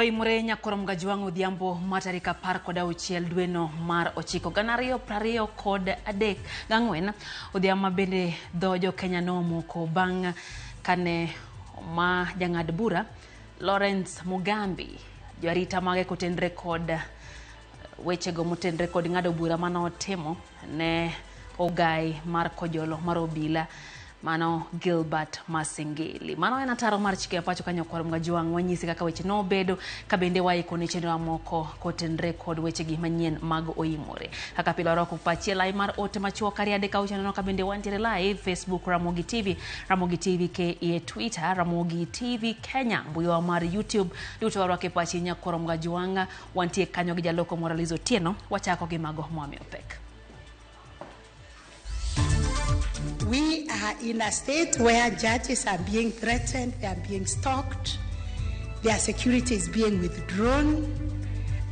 Oimore nyakoro Mgajwang' odhiambo ma tarik 16 dweno mar 9 2023 gang'wen. Odhiambo ma bende dho jo Kenya nomoko bang' kane ma jang'ad bura Lawrence Mugambi joarita mage kotenre kod wechego motenre kod ng'ado bura manotimo ne ogai mar kojolo mar obila mano Gilbert Masengeli. Mano en ataro mar chike ma pacho ka nyakwar Mgajwang' wanyisi kaka weche nobedo ka bende waiko ne chenro mamoko kotenre kod wechegi manyien mag oimore. Kaka pile warwako pachi e lai mar ote machuok ariyo adek auchiel neno ka bende wantiere live Facebook Ramogi TV, Ramogi TV KE Twitter, Ramogi TV Kenya, mbuiwa mar YouTube duto warwako e pachi nyakwar Mgajwang' wantie kanyo gi jaloko moro Liz Otieno wachako gi mago mwamiyo pek. We are in a state where judges are being threatened, they are being stalked, their security is being withdrawn,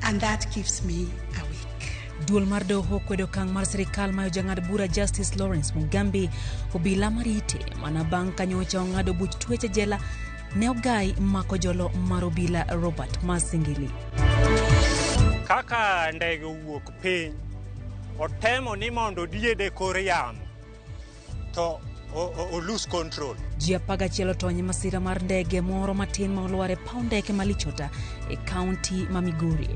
and that keeps me awake. Duol mar doho kwedo okang' mar sirikal mayo jang'ad bura Justice Lawrence Mugambi obila marite mana bang' ka nyocha ong'ado buch twech e jela ne ogai mako jolo mar obila Robert Masengeli. Kaka ndege owuok piny, otemo ni mondo odiede kor yamo to o lose control. Ji 11 otony e masira mar ndege moro matin ma olwar e paw ndeke ma Lichota e kaunti ma Migori.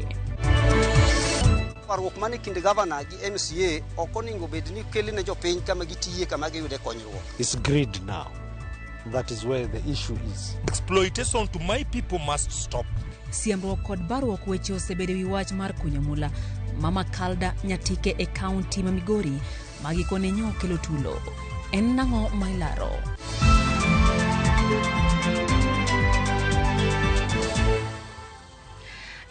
Ywaruok mane kind gavana gi MCA ok onego bed ni kelne jopiny kama gitiye kama giyude konyruok. It's greed now. That is where the issue is. Exploitation to my people must stop. Siemruok kod baruok weche osebedo ewi wach mar kunyo mula Mama Kalda Nyatike e kaunti ma Migori ma gikone nyo kelo tulo. En nang'o ma ilaro?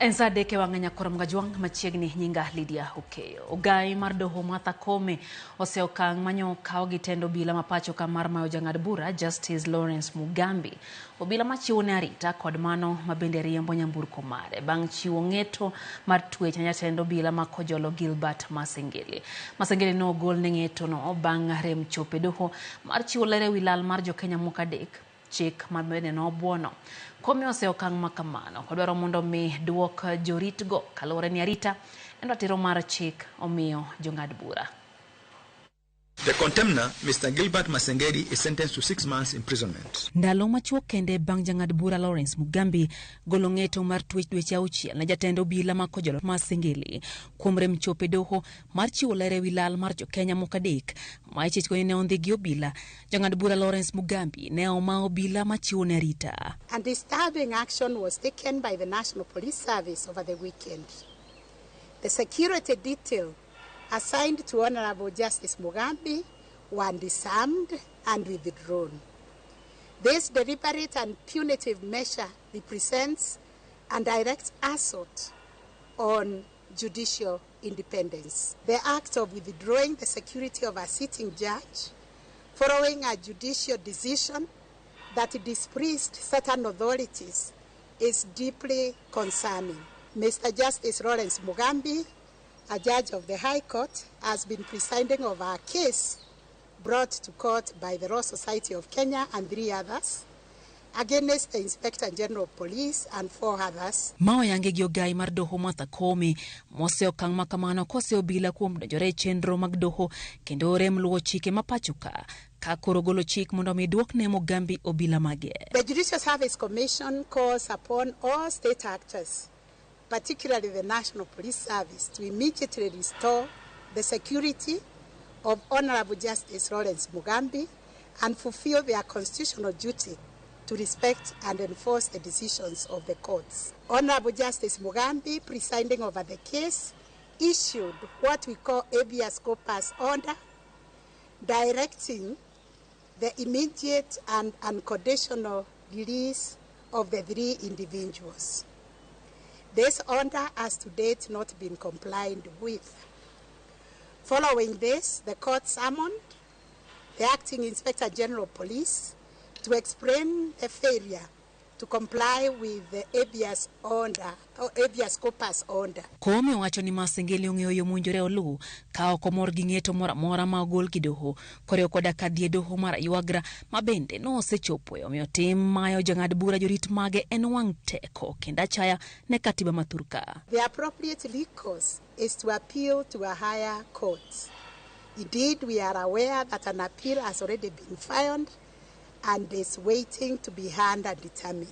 En saa adek e wang'e nyakwar Mgajwang' machiegni nyinga Lydia Okeyo. Ogai mar doho Martha Koome oseokang' manyo okaw gi tend obila ma pacho ka mar mayo jang'ad bura Justice Lawrence Mugambi. Obila machiwo ne arita kod mano ma bende riembo nyamburko mare bang' chiwo ng'eto mar twech ne jatend obila ma Kojolo Gilbert Masengeli. Masengeli ne ogol ne ng'eto no bang' rem chopo e doho mar chiwo ler ewi lal mar jokenya moko adek. Chik ma bende nobuono. Koome oseokang' ma kamano kodwaro mondo mi duok joritgo kaluwore ni arita en ratiro mar chik omiyo jong'ad bura. The contemner, Mr. Gilbert Masengeli, is sentenced to 6 months imprisonment. Ndalo machuok kende bang' jang'ad bura Lawrence Mugambi golo ng'eto mar twech dweche 6 ne jatend obila ma Kojolo Masengeli kuom rem chopo e doho mar chiwo ler ewi lal mar jokenya moko adek ma ichich ni ne ondhi gi obila. Jang'ad bura Lawrence Mugambi ne oma obila machiwo ne arita. And disturbing action was taken by the National Police Service over the weekend. The security detail assigned to Honorable Justice Mugambi were disarmed and withdrawn. This deliberate and punitive measure represents a direct assault on judicial independence. The act of withdrawing the security of a sitting judge following a judicial decision that displeased certain authorities is deeply concerning. Mr. Justice Lawrence Mugambi, a judge of the High Court, has been presiding over a case brought to court by the Law Society of Kenya and 3 others against the Inspector General of Police and 4 others. Ma oyange gi ogai mar doho Martha Koome mose okang' ma kamano kose obila kuom donjore e chenro mag doho kendo rem luwo chike ma pacho ka ka koro golo chik mondo mi duok ne Mugambi obila mage. The Judicial Service Commission calls upon all state actors, particularly the National Police Service, to immediately restore the security of Honorable Justice Lawrence Mugambi and fulfill their constitutional duty to respect and enforce the decisions of the courts. Honorable Justice Mugambi, presiding over the case, issued what we call habeas corpus order, directing the immediate and unconditional release of the 3 individuals. This order has to date not been complied with. Following this, the court summoned the acting Inspector General of Police to explain the failure to comply with the habeas order, or habeas corpus order. Koome owacho ni Masengeli ong'eyo yo mowinjore oluw ka ok omor gi ng'eto moro amora ma ogol gi doho koriwo koda ka dhi e doho mar Aywagra ma bende nosechopoe. Omiyo tim mayo jang'ad bura jorit mage en wang' teko kendo achaya ne katiba ma thurka. The appropriate recourse is to appeal to a higher court. Indeed, we are aware that an appeal has already been filed and is waiting to be heard and determined.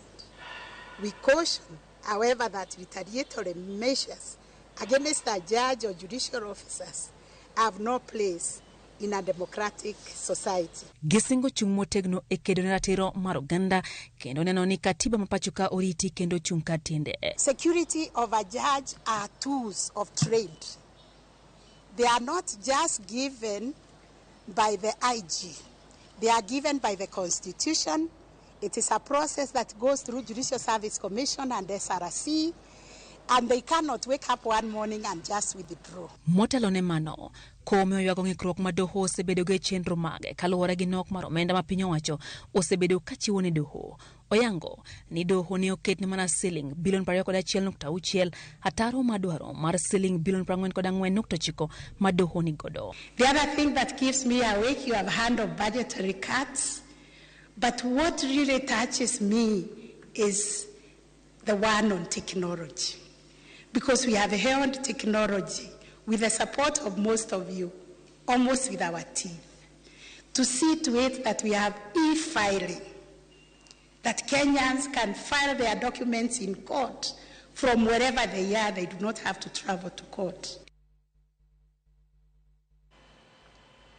We caution, however, that retaliatory measures against a judge or judicial officers have no place in a democratic society. Gisingo chung' motegno e kedo ne ratiro mar oganda kendo neno ni katiba ma pacho ka oriti kendo chung' kar tiende. Security of a judge are tools of trade. They are not just given by the IG. They are given by the Constitution. It is a process that goes through Judicial Service Commission and SRC, and they cannot wake up one morning and just withdraw. Motelo ne mano, Koome oywago ng'ikruok ma doho osebedogo e chenro mage kaluwore gi nok mar omenda ma piny owacho osebedo kachiwo ne doho. Oyango ni doho ne oketne mana siling bilion 21.6 ataro madwaro mar siling bilion 44.9 ma doho nigodo. The other thing that keeps me awake, you have heard of budgetary cuts, but what really touches me is the one on technology, because we have held technology with the support of most of you, almost with our teeth, to see to it that we have e-filing, that Kenyans can file their documents in court from wherever they are. They do not have to travel to court.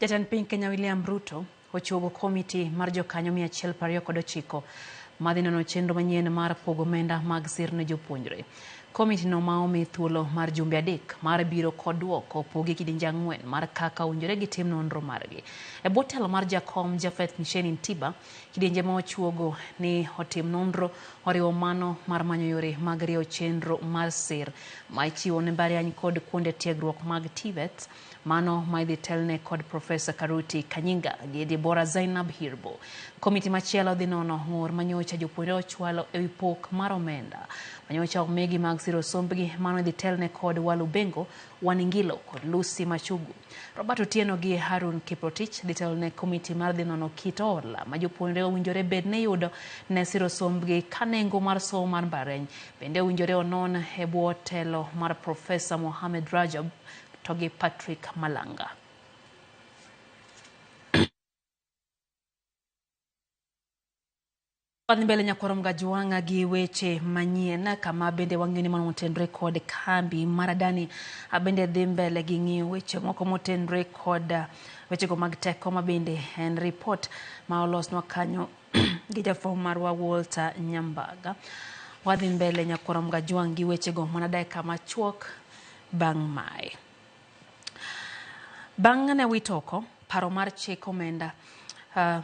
Jatend piny Kenya William Ruto ochuogo komiti mar jokanyo 129 madhi nono chenro manyien mar pogo omenda mag sir ne jopuonjre. Komiti no ma omi thuolo mar jumbe 3 mar biro kod duoko opogi kidienje 4 mar kaka owinjore gitim nonro margi. E bwo telo mar jakom Japheth Misheni Ntiba, kidienje ma ochuogo ni otim nonro oriwo mano mar manyo yore mag rieyo chenro mar sir ma ichiwo ne mbalariany kod kuonde tiegruok mag TVET, mano ma idhi telne kod Profesa Karuti Kanyinga gi Deborah Zainab Hirbo. Komiti machielo dhi nono ng'ur manyocha jopuonjre ochwalo ewi pok mar omenda manyocha omigi mag siro sombgi, mano idhi telne kod Walu Bengo, Waningilo kod Lucy Machugu. Robert Otieno gi Harun Kiprotich dhi telne komiti mar dhi nono kit hola ma jopuonjre owinjore bed ni yudo ne siro sombgi ka nengo mar somo mar mbalariany bende owinjore onon e bwo telo mar Profesa Mohamed Rajab to gi Patrick Malanga. Wadhi mbele nyakwaro Mgajwang'a gi weche manyien kama bende wang'iyo ni mano motenre kod kambi mar Adani bende dhi mbele gi ng'iyo weche moko motenre kod wechego mag teko ma bende en report ma olosnwa kanyo gi jafwambo marwa Walter Nyambaga. Wadhi mbele nyakwaro Mgajwang' gi wechego mana dakika machuok bang' mae. Bang' ne wito oko paro mar chik omenda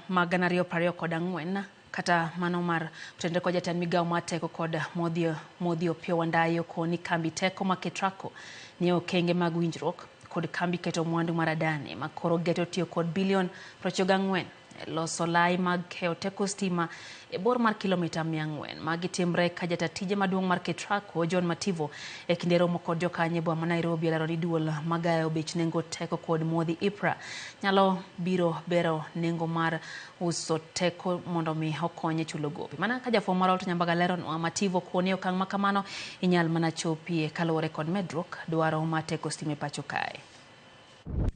mag 2024 kata mano mar otenre kod jatend migawo mar teko kod modhi Opiyo Wandayi okoni kambi teko ma Ketraco ni okenge mag winjruok kod kambi keto mwandu mar Adani ma koro geto tiyo kod bilion 94 loso lai mag keyo teko stima e bor mar kilomita 400. Magi timre ka jata tije maduong' mar Ketraco John Mativo e kinde romo kod jokanyo e boma ma Nairobi olero ni duol magayo bech nengo teko kod modhi IPRA nyalo biro bero nengo mar uso teko mondo mi okony e chulo gope. Mana ka jafwambo mar Walter Nyambaga leronwa, Mativo koni okang' ma kamano inyal mana chopie kaluwore kod medruok dwaro mar teko stima e pacho kae.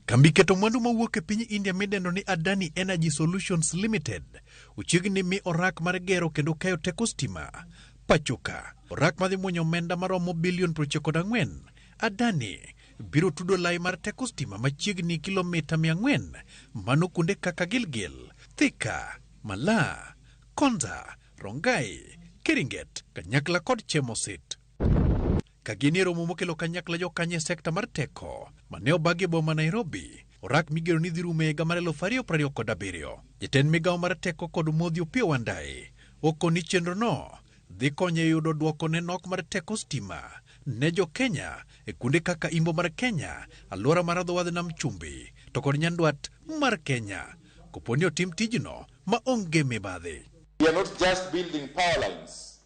Kambi keto mwandu mawuok e piny India midendo ni Adani Energy Solutions Limited ochiegni mi orak mar gero kendo keyo teko stima pachoka. Orak madhi muonyo omenda maromo bilion 94. Adani biro tudo lai mar teko stima machiegni kilomita 400 mano kuonde kaka Gilgil, Thika, Malaa, Konza, Rongai, Keringet, kanyakla kod Chemosit. Ka gin e romo mokelo kanyakla jokanyo e sekta mar teko mane obagi e boma Nairobi, Orak migeno ni dhi rumo e higa mar 2027. Jatend migawo mar teko kod modhi Opiyo Wandayi okoni chenrono dhi konyo e yudo dwoko ne nok mar teko stima ne jo Kenya e kuonde kaka Imbo mar Kenya, alwora mar dho wadh nam chumbi to kod nyandwat mar Kenya kopo ni otim tijno ma onge mibadhi. We are not just building power lines.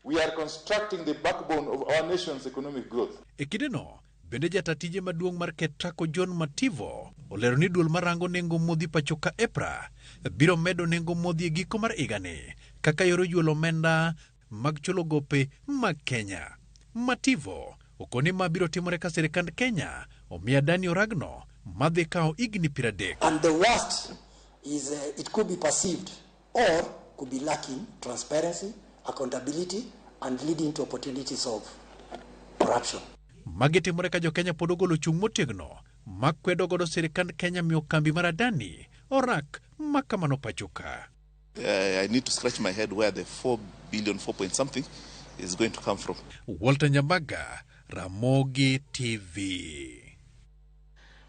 We are constructing the backbone of our nation's economic growth. E kindeno, bende jata tije maduong' mar Ketraco John Mativo olero ni duol marango nengo modhi pacho ka EPRA biro medo nengo modhi e giko mar higani kaka yor yuolo omenda mag chulo gope mag Kenya. Mativo okoni ma biro timore ka sirikand Kenya omiyo Adani oragno madhi kawo higni 30. And the worst is it could be perceived or could be lacking transparency, accountability, and leading to opportunities of corruption. Magi timore ka jo-Kenya pod ogolo chung' motegno makwedo godo sirikand Kenya miyo kambi mar Adani orak makamano pacho ka. I need to scratch my head where the 4 billion, 4 point something is going to come from. Walter Nyambaga, Ramogi TV.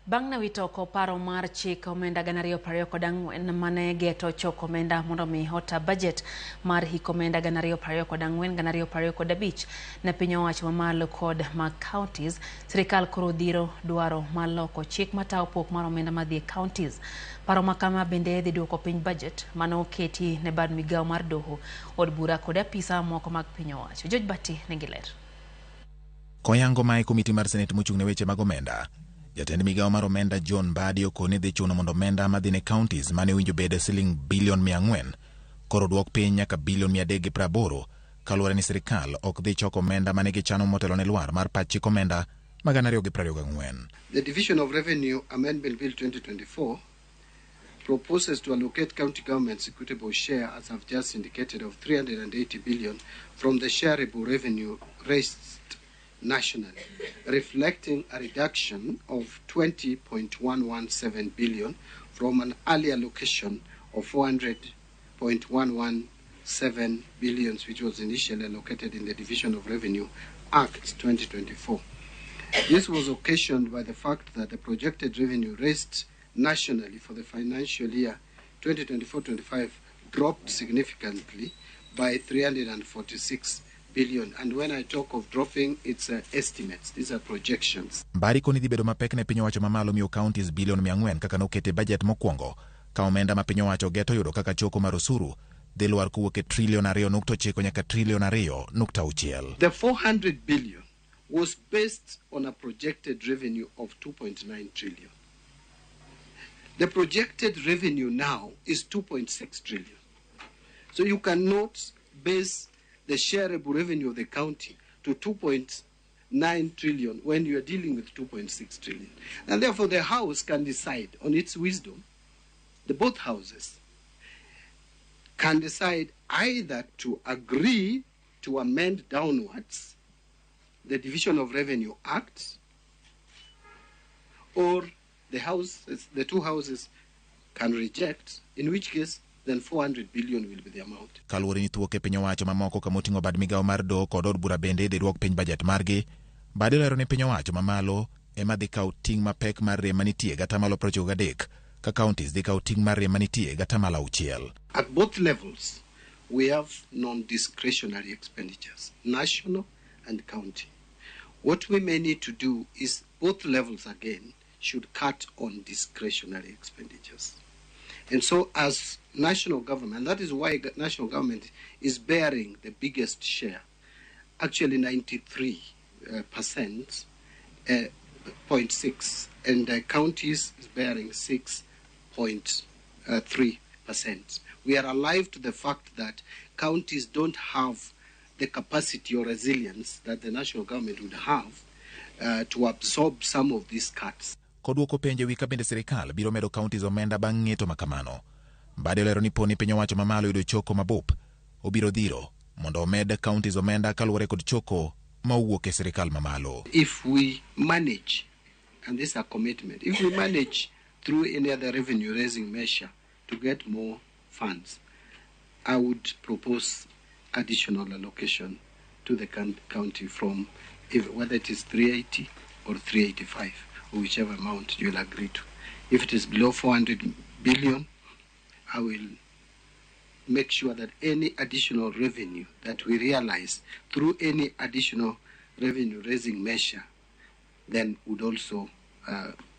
Bang' ne wito oko paro mar chik omenda 2024 mane geto choko omenda mondo mi ota budget mar hik omenda 2024-2025 ne piny owacho mamalo kod mag counties, sirikal koro dhiro dwaro mar loko chik matayo pok mar omenda madhi e counties. Paro ma kama bende dhi duoko piny budget mane oketi ne bad migawo mar doho, od bura kod apisa moko mag piny owacho. George Bati nigi ler. Koyango mae komiti mar Senate mochung' ne weche mag omenda, jatend migawo mar omenda John Mbadi okoni dhi chuno mondo omenda madhi ne counties mane owinjo bed siling bilion 400 koro duok piny nyaka bilion 380 kaluwore ni sirikal ok dhi choko omenda mane gichano motelo ne lwar mar pach chik omenda mag 2024. The Division of Revenue Amendment Bill 2024 proposes to allocate county government's equitable share, as I've just indicated, of 380 billion from the shareable revenue raised nationally, reflecting a reduction of 20.117 billion from an earlier allocation of 400.117 billion, which was initially allocated in the Division of Revenue Act 2024. This was occasioned by the fact that the projected revenue raised nationally for the financial year 2024-25 dropped significantly by 346 billion. And when I talk of dropping, it's estimates. These are projections. Mbadi koni dhi bedo mapek ne piny owacho mamalo miyo counties bilion 400 kaka nokete budget mokwongo ka omenda ma piny owacho geto yudo kaka choko mar osuru dhi lwar kowuok e trilion 2.9 nyaka trilion 2.6. The 400 billion was based on a projected revenue of 2.9 trillion. The projected revenue now is 2.6 trillion. So you cannot base the shareable revenue of the county to 2.9 trillion when you are dealing with 2.6 trillion. And therefore the House can decide on its wisdom, the both houses can decide either to agree to amend downwards the Division of Revenue Act, or the two houses can reject, in which case then 400 billion will be the amount. Kaluwore ni thuok e piny owacho mamoko kamoting'o bad migawo mar doho kod od bura bende idhi duok piny bajet margi. Mbadi olero ni piny owacho mamalo ema dhi kawo ting' mapek mar rem manitie gatamalo 93 ka counties dhi kawo ting' mar rem manitie gatamalo 6. At both levels, we have non-discretionary expenditures, national and county. What we may need to do is both levels again should cut on discretionary expenditures. And so as national government, and that is why national government is bearing the biggest share, actually 93%, 0.6, and the counties is bearing 6.3%. We are alive to the fact that counties don't have the capacity or resilience that the national government would have to absorb some of these cuts. Koduoko penjo wi kabende sirikal biro medo counties omenda bang' ng'eto makamano. Mbadi olero ni poni piny owacho mamalo yudo choko mabup, obiro dhiro mondo omed counties omenda kaluwore kod choko ma owuok e sirikal mamalo. If we manage, and this is a commitment, if we manage through any other revenue raising measure to get more funds, I would propose additional allocation to the county from whether it is 380 or 385, or whichever amount you'll agree to. If it is below 400 billion, I will make sure that any additional revenue that we realize through any additional revenue raising measure then would also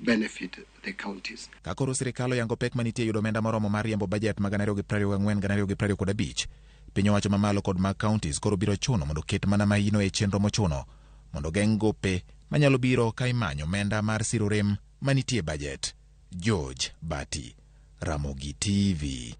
benefit the counties. Ka koro sirikal oyango pek manitie yudo omenda moromo mar riembo bajet mag 2024-2025, piny owacho mamalo kod mag counties koro biro chuno mondo ket mana maino e chenro mochuno mondo geng' gope manyalo biro ka imanyo omenda mar siro rem manitie e bajet. George Bati, Ramogi TV.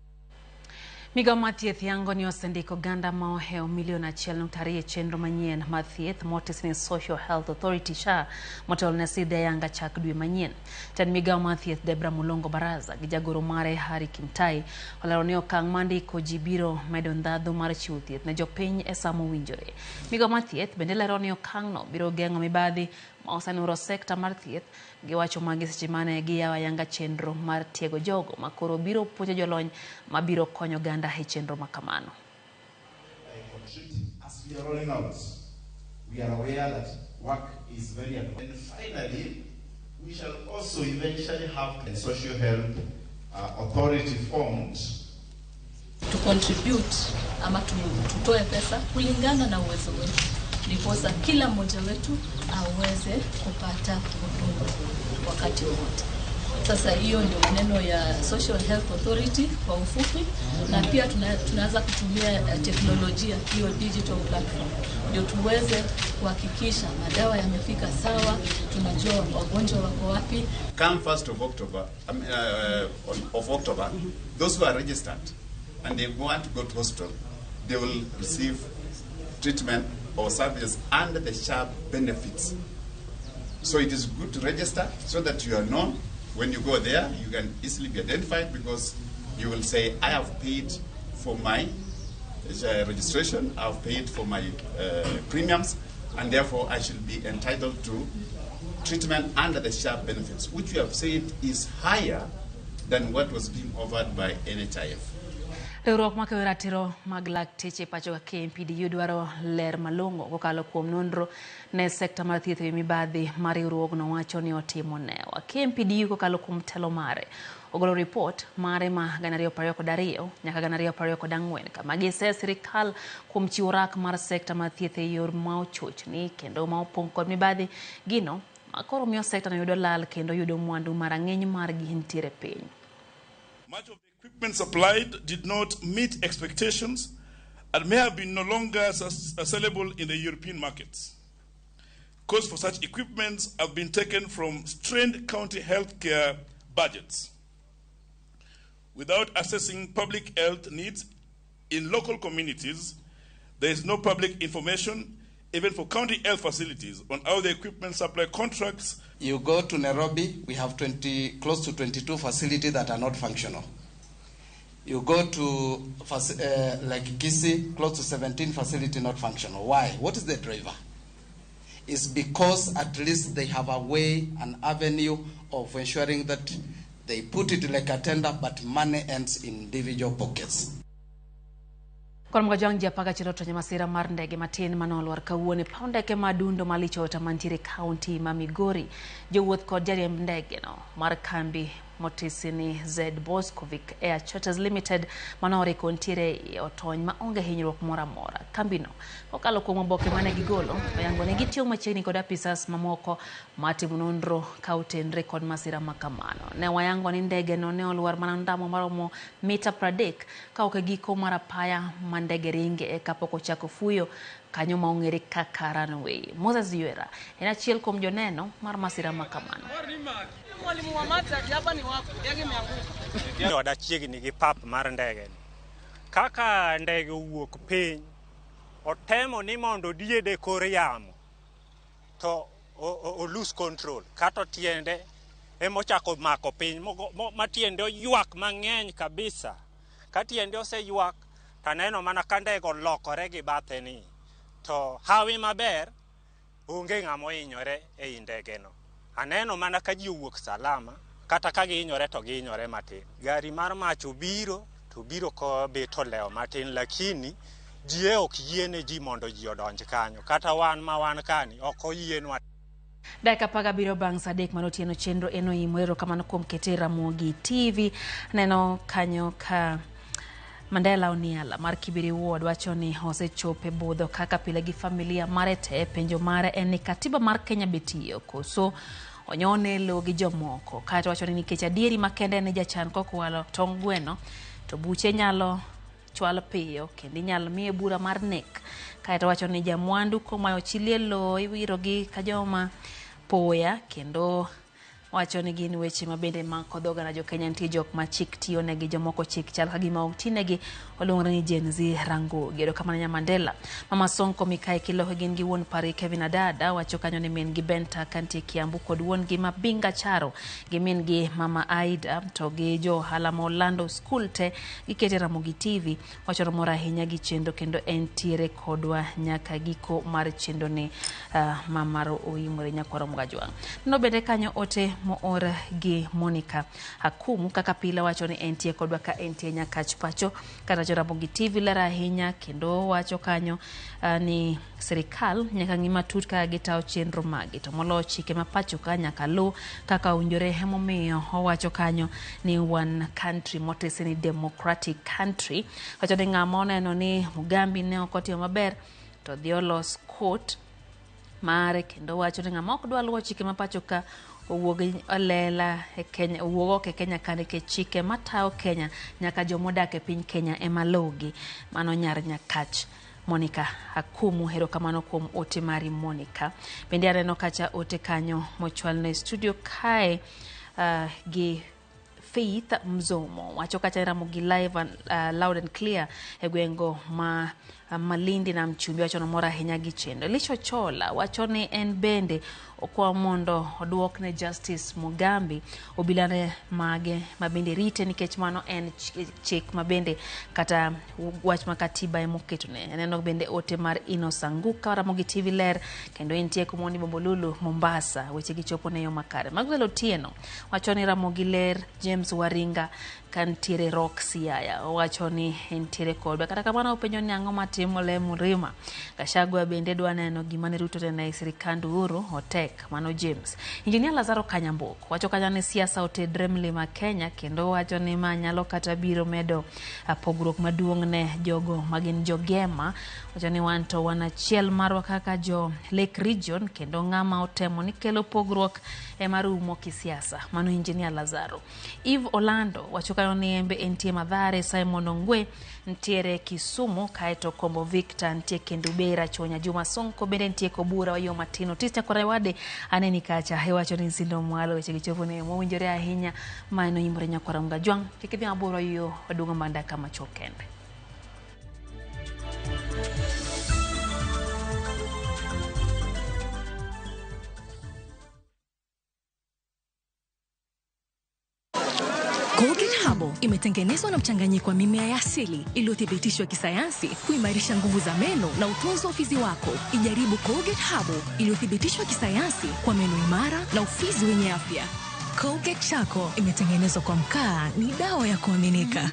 Migawo mar thieth yango ni osendiko oganda ma ohewo milion 1.2 e chenro manyien mar thieth motis ni Social Health Authority SHA motelo ne sidhe ayanga chak dwe manyien. Jatend migawo mar thieth Debra Mulongo Baraza gi jagoro mare Harry Kimtai olero ni okang' mar ndiko ji biro medo ndhadhu mar chiwo thieth ne jopiny e sa mowinjore. Migawo mar thieth bende lero ni okang'no biro geng'o mibadhi ma osenuro sekta mar thieth. Giwacho magi seche mane giyawo ayanga chenro mar tiego jogo ma koro biro puonjo jolony mabiro konyo oganda e chenro ma kamano. As we are rolling out, we are aware that work is very important. And finally, we shall also eventually have a social health authority formed. To contribute ama tutoe pesa kulingana na uwezo wetu, ndiposa kila mmoja wetu aweze kupata huduma wakati wowote. Sasa hiyo ndio maneno ya Social Health Authority kwa ufupi, na pia tunaanza kutumia teknolojia hiyo digital platform ndio tuweze kuhakikisha madawa yamefika sawa, tunajua wagonjwa wako wapi. Come 1st of October, of October, those who are registered and they want to go to hospital, they will receive treatment or services under the SHA benefits. So it is good to register so that you are known. When you go there, you can easily be identified because you will say, I have paid for my registration, I have paid for my premiums, and therefore I should be entitled to treatment under the SHA benefits, which we have said is higher than what was being offered by NHIF. Riwruok makeyo ratiro mag lakteche pacho ka KMPDU dwaro ler malong'o kokalo kuom nonro ne sekta mar thieth e mibadhi ma riwruogno wacho ni otimo newa. KMPDU kokalo kuom telo mare ogolo ripot mare ma 2022 nyaka 2024 kama gisee sirikal kuom chiwo rak mar sekta mar thieth e yor ma ochochni kendo ma opong' kod mibadhi gino ma koro miyo sekta no yudo lal kendo yudo mwandu marang'iny margi nitiere piny. Much of the equipment supplied did not meet expectations and may have been no longer sellable in the European markets. Costs for such equipment have been taken from strained county healthcare budgets. Without assessing public health needs in local communities, there is no public information, even for county health facilities, on how the equipment supply contracts. You go to Nairobi, we have close to 22 facilities that are not functional. You go to like Kisii, close to 17 facilities not functional. Why? What is the driver? It's because at least they have a way, an avenue of ensuring that they put it like a tender, but money ends in individual pockets. Kon mga ji 11 otony e masira mar ndege matin manolwar kawuono e paw ndeke ma Dundo Malichota mantiere kaunti ma Migori. Jowuoth kod jariemb ndege no mar kambi motisi ni Z Boskovic Air Charters Limited manoriko ntiere e otony ma onge hinyruok moro amora. Kambino kokalo kuom oboke mane gigolo oyango ni gitiyo machiegni kod apisas mamoko matimo nonro ka otenre kod masira makamano. Ne wayango ni ndege no ne olwar mana ndamo maromo mita 30 ka ok e giko mar apaya ma ndege ringe kapok ochako fuyo kanyo ma ong'ere kaka runway. Moses Ywera en achiel kuom joneno mar masira makamano. Oda chiegni gi pap mar ndege ni. Kaka ndege owuok piny, otemo ni mondo odiede kor yamo to o lose control. Kata tiende emochako mako piny, ma tiende oywak mang'eny kabisa. Ka tiende oseywak, taneno mana ka ndege olokore gi bathe ni. To hawi maber, onge ng'ama ohinyore ei ndege no. Aneno mana ka ji owuok salama, kata ka gihinyore to gihinyore matin. Gari mar mach obiro, to obiro kobet olewo matin, lakini ji e ok yiene ji mondo ji odonj kanyo. Kata wan ma wan kani, ok oyienwa. Dakika 17 bang' saa 3 mar otieno chenro en oimore. Erokamano kuom kete Ramogi TV. Aneno kanyo ka Mandela Oniala mar Kibiri Ward wacho ni osechopo e budho kaka pile gi familia mare te. Penjo mare en ni katiba mar Kenya be tiyo koso onyone lowo gi jomoko. Kaeto wacho ni nikech adieri makende en ni jachan kokwalo tong' gweno to buche nyalo chwal piyo kendo inyalo miye bura mar nek. Kaeto wacho ni jamwandu komayo chi liel lowo iwiro gi ka joma poya kendo wacho ni gin weche ma bende mako dho oganda jo Kenya. Nitie jok ma chik tiyo negi, jomoko chik chal ka gima ok tinegi, oluongore ni Gen Z Rangogi. Erokamano nya Mandela. Mama Sonko Mikayi Kilohe gin gi wuon pari Kevin Adada wacho kanyo ni min gi Benta kantie Kiambu kod wuon gi Mabinga Charo gi min gi Mama Aida to gi jo ohala ma Orlando School te gikete Ramogi TV. Wacho mor ahinya gi chenro kendo entiere kodwa nyaka giko mar chenro ni mamaro oimore nyakwaro Mgajwang'. Neno bende kanyo ote moor gi Monica Akumu kaka pile wacho ni entie kodwa ka entie Nyakach pacho kata jo Ramogi TV ler ahinya kendo wacho kanyo ni sirikal nyaka ng'i matut kaka gitayo chenro magi to moloyo chike ma pacho ka nyaka luw kaka owinjore. Emomiyo owacho kanyo ni wan country motese ni democratic country. Wacho ni ng'ama oneno ni Mugambi ne ok otimo maber to dhi olos court mare kendo wacho ni ng'ama ok dwa luwo chike ma pacho ka owuog olela e Kenya, owuog oko e Kenya ka nikech chike matayo Kenya nyaka jomodak e piny Kenya ema luwgi. Mano nyar Nyakach Monica Akumu, erokamano kuom ote mari Monica. Bende aneno kacha ote kanyo mochwalne e studio kae gi Faith Mzomo wacho kacha Ramogi live and, loud and clear e gwengo ma Malindi na Mchumbi wacho nomor ahinya gi chenro. Elisha Ochola wacho ni en bende okwa mondo oduok ne Justice Mugambi obilane mage ma bende rite nikech mano en chik ma bende kata wach ma katiba emoketone. Aneno bende ote mar Ino Sanguka Ramogi TV ler kendo entie kumoni Bombolulu Mombasa weche gichopo ne yo makare. Maxwell Otieno wacho ni Ramogi ler. James Waringa kantiere Rock Siaya owacho ni entiere kodwa. Kata kamano openjo ni ang'o matimo le Murima. Gachagua bende dwa neno gima ne Ruto tene e sirikand Uhuru otek. Mano James. Engineer Lazaro Kanyambok wacho kacha ni siasa otedre mlima Kenya kendo wacho ni ma nyalo kata biro medo pogruok maduong' ne jogo magin jogema. Wacho ni wan to wan achiel marwa kaka jo Lake Region kendo ng'ama otemo ni kelo pogruok ema rumo kisiasa. Mano Engineer Lazaro. Eve Orlando wacho kanyo ni embe entie Mathare. Simon Ongwe ntiere Kisumu, kaeto Kombo Victor ntie Kendubera Chonya Juma Sonko bende ntie Kobura Wayo Matino Tista Korewade aneni kacha iwacho ni Nsindo Mwalo weche gichopo ne mowinjore ahinya ma en oyimore nyakwara Mgajwang'. Kik idhi mabor wayo waduogo mana dakika machuok kende. Colgate Herbal imetengenezwa na mchanganyiko wa mimea ya asili iliyothibitishwa kisayansi kuimarisha nguvu za meno na utunzi wa ufizi wako. Ijaribu Colgate Herbal iliyothibitishwa kisayansi kwa meno imara na ufizi wenye afya. Colgate Charcoal imetengenezwa kwa mkaa, ni dawa ya kuaminika.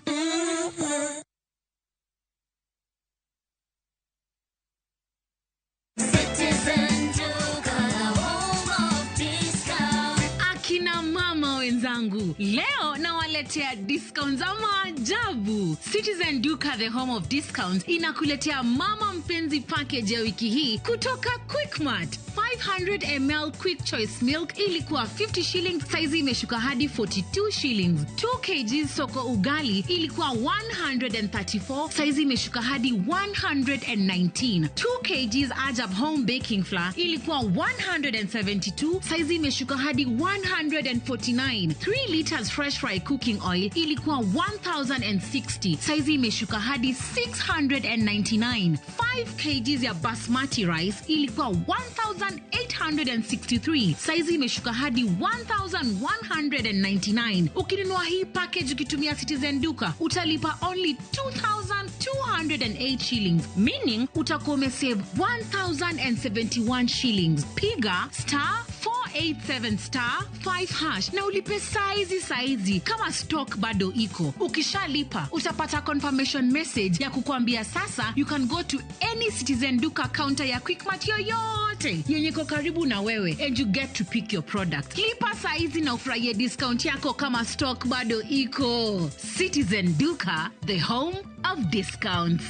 Akina mama wenzangu, leo nawaletea discount za maajabu. Citizen Duka, the home of discounts, inakuletea mama mpenzi package ya wiki hii kutoka Quickmart. 500 ml Quick Choice Milk ilikuwa 50 shillings, saizi imeshuka hadi 42 shillings. 2 kg soko ugali ilikuwa 134, saizi imeshuka hadi 119. 2 kg Ajab Home Baking Flour ilikuwa 172, saizi imeshuka hadi 149. 3 liters fresh fry cooking oil ilikuwa 1060, saizi imeshuka hadi 699. 5 kg ya basmati rice ilikuwa 1863, saizi imeshuka hadi 1199. Ukinunua hii package ukitumia Citizen Duka utalipa only 2208 shillings, meaning utakuwa umesave 1071 shillings. Piga star 87 star 5 hash na ulipe saizi saizi kama stock bado iko. Ukishalipa utapata confirmation message ya kukuambia sasa you can go to any Citizen Duka counter ya Quickmart yoyote yenye iko karibu na wewe and you get to pick your product. Lipa saizi na ufurahie discount yako kama stock bado iko. Citizen Duka, the home of discounts.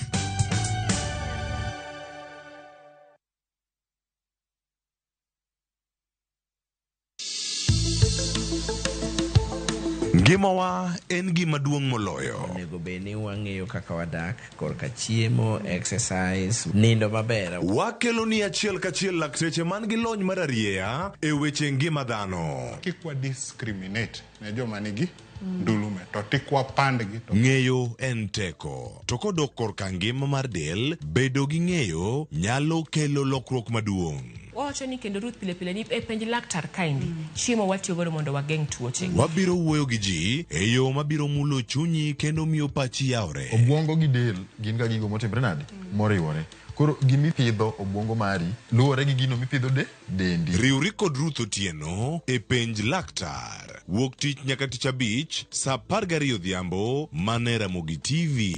Ngimawa en gima duong' moloyo. Onego bed ni wang'eyo kaka wadak korka chiemo, exercise, nindo maber. Wakelo ni achiel kachiel lakteche man gi lony mar arieya e weche ngima dhano. Kik wa discriminate ne joma nigi ndulume to tik wapandgi to Ng'eyo en teko. To kodok korka ngima mar del, bedo gi ng'eyo nyalo kelo lokruok maduong'. Wawacho ni kendo Ruth pile pile ni e penj laktar kaendi chiemo watiyo godo mondo wageng' tuoche. Wabiro wuoyo gi ji e yo mabiro mulo chunyi kendo miyo pachi yawre. Obwongo gi del gin ga gigo motimre nade? Moriwore. Koro gimipidho obwongo mari luwore gi gino mipidho de dendi. Riwri kod Ruth Otieno e penj laktar. Wuok tich nyaka tich abich saa 12 odhiambo mana e Ramogi TV.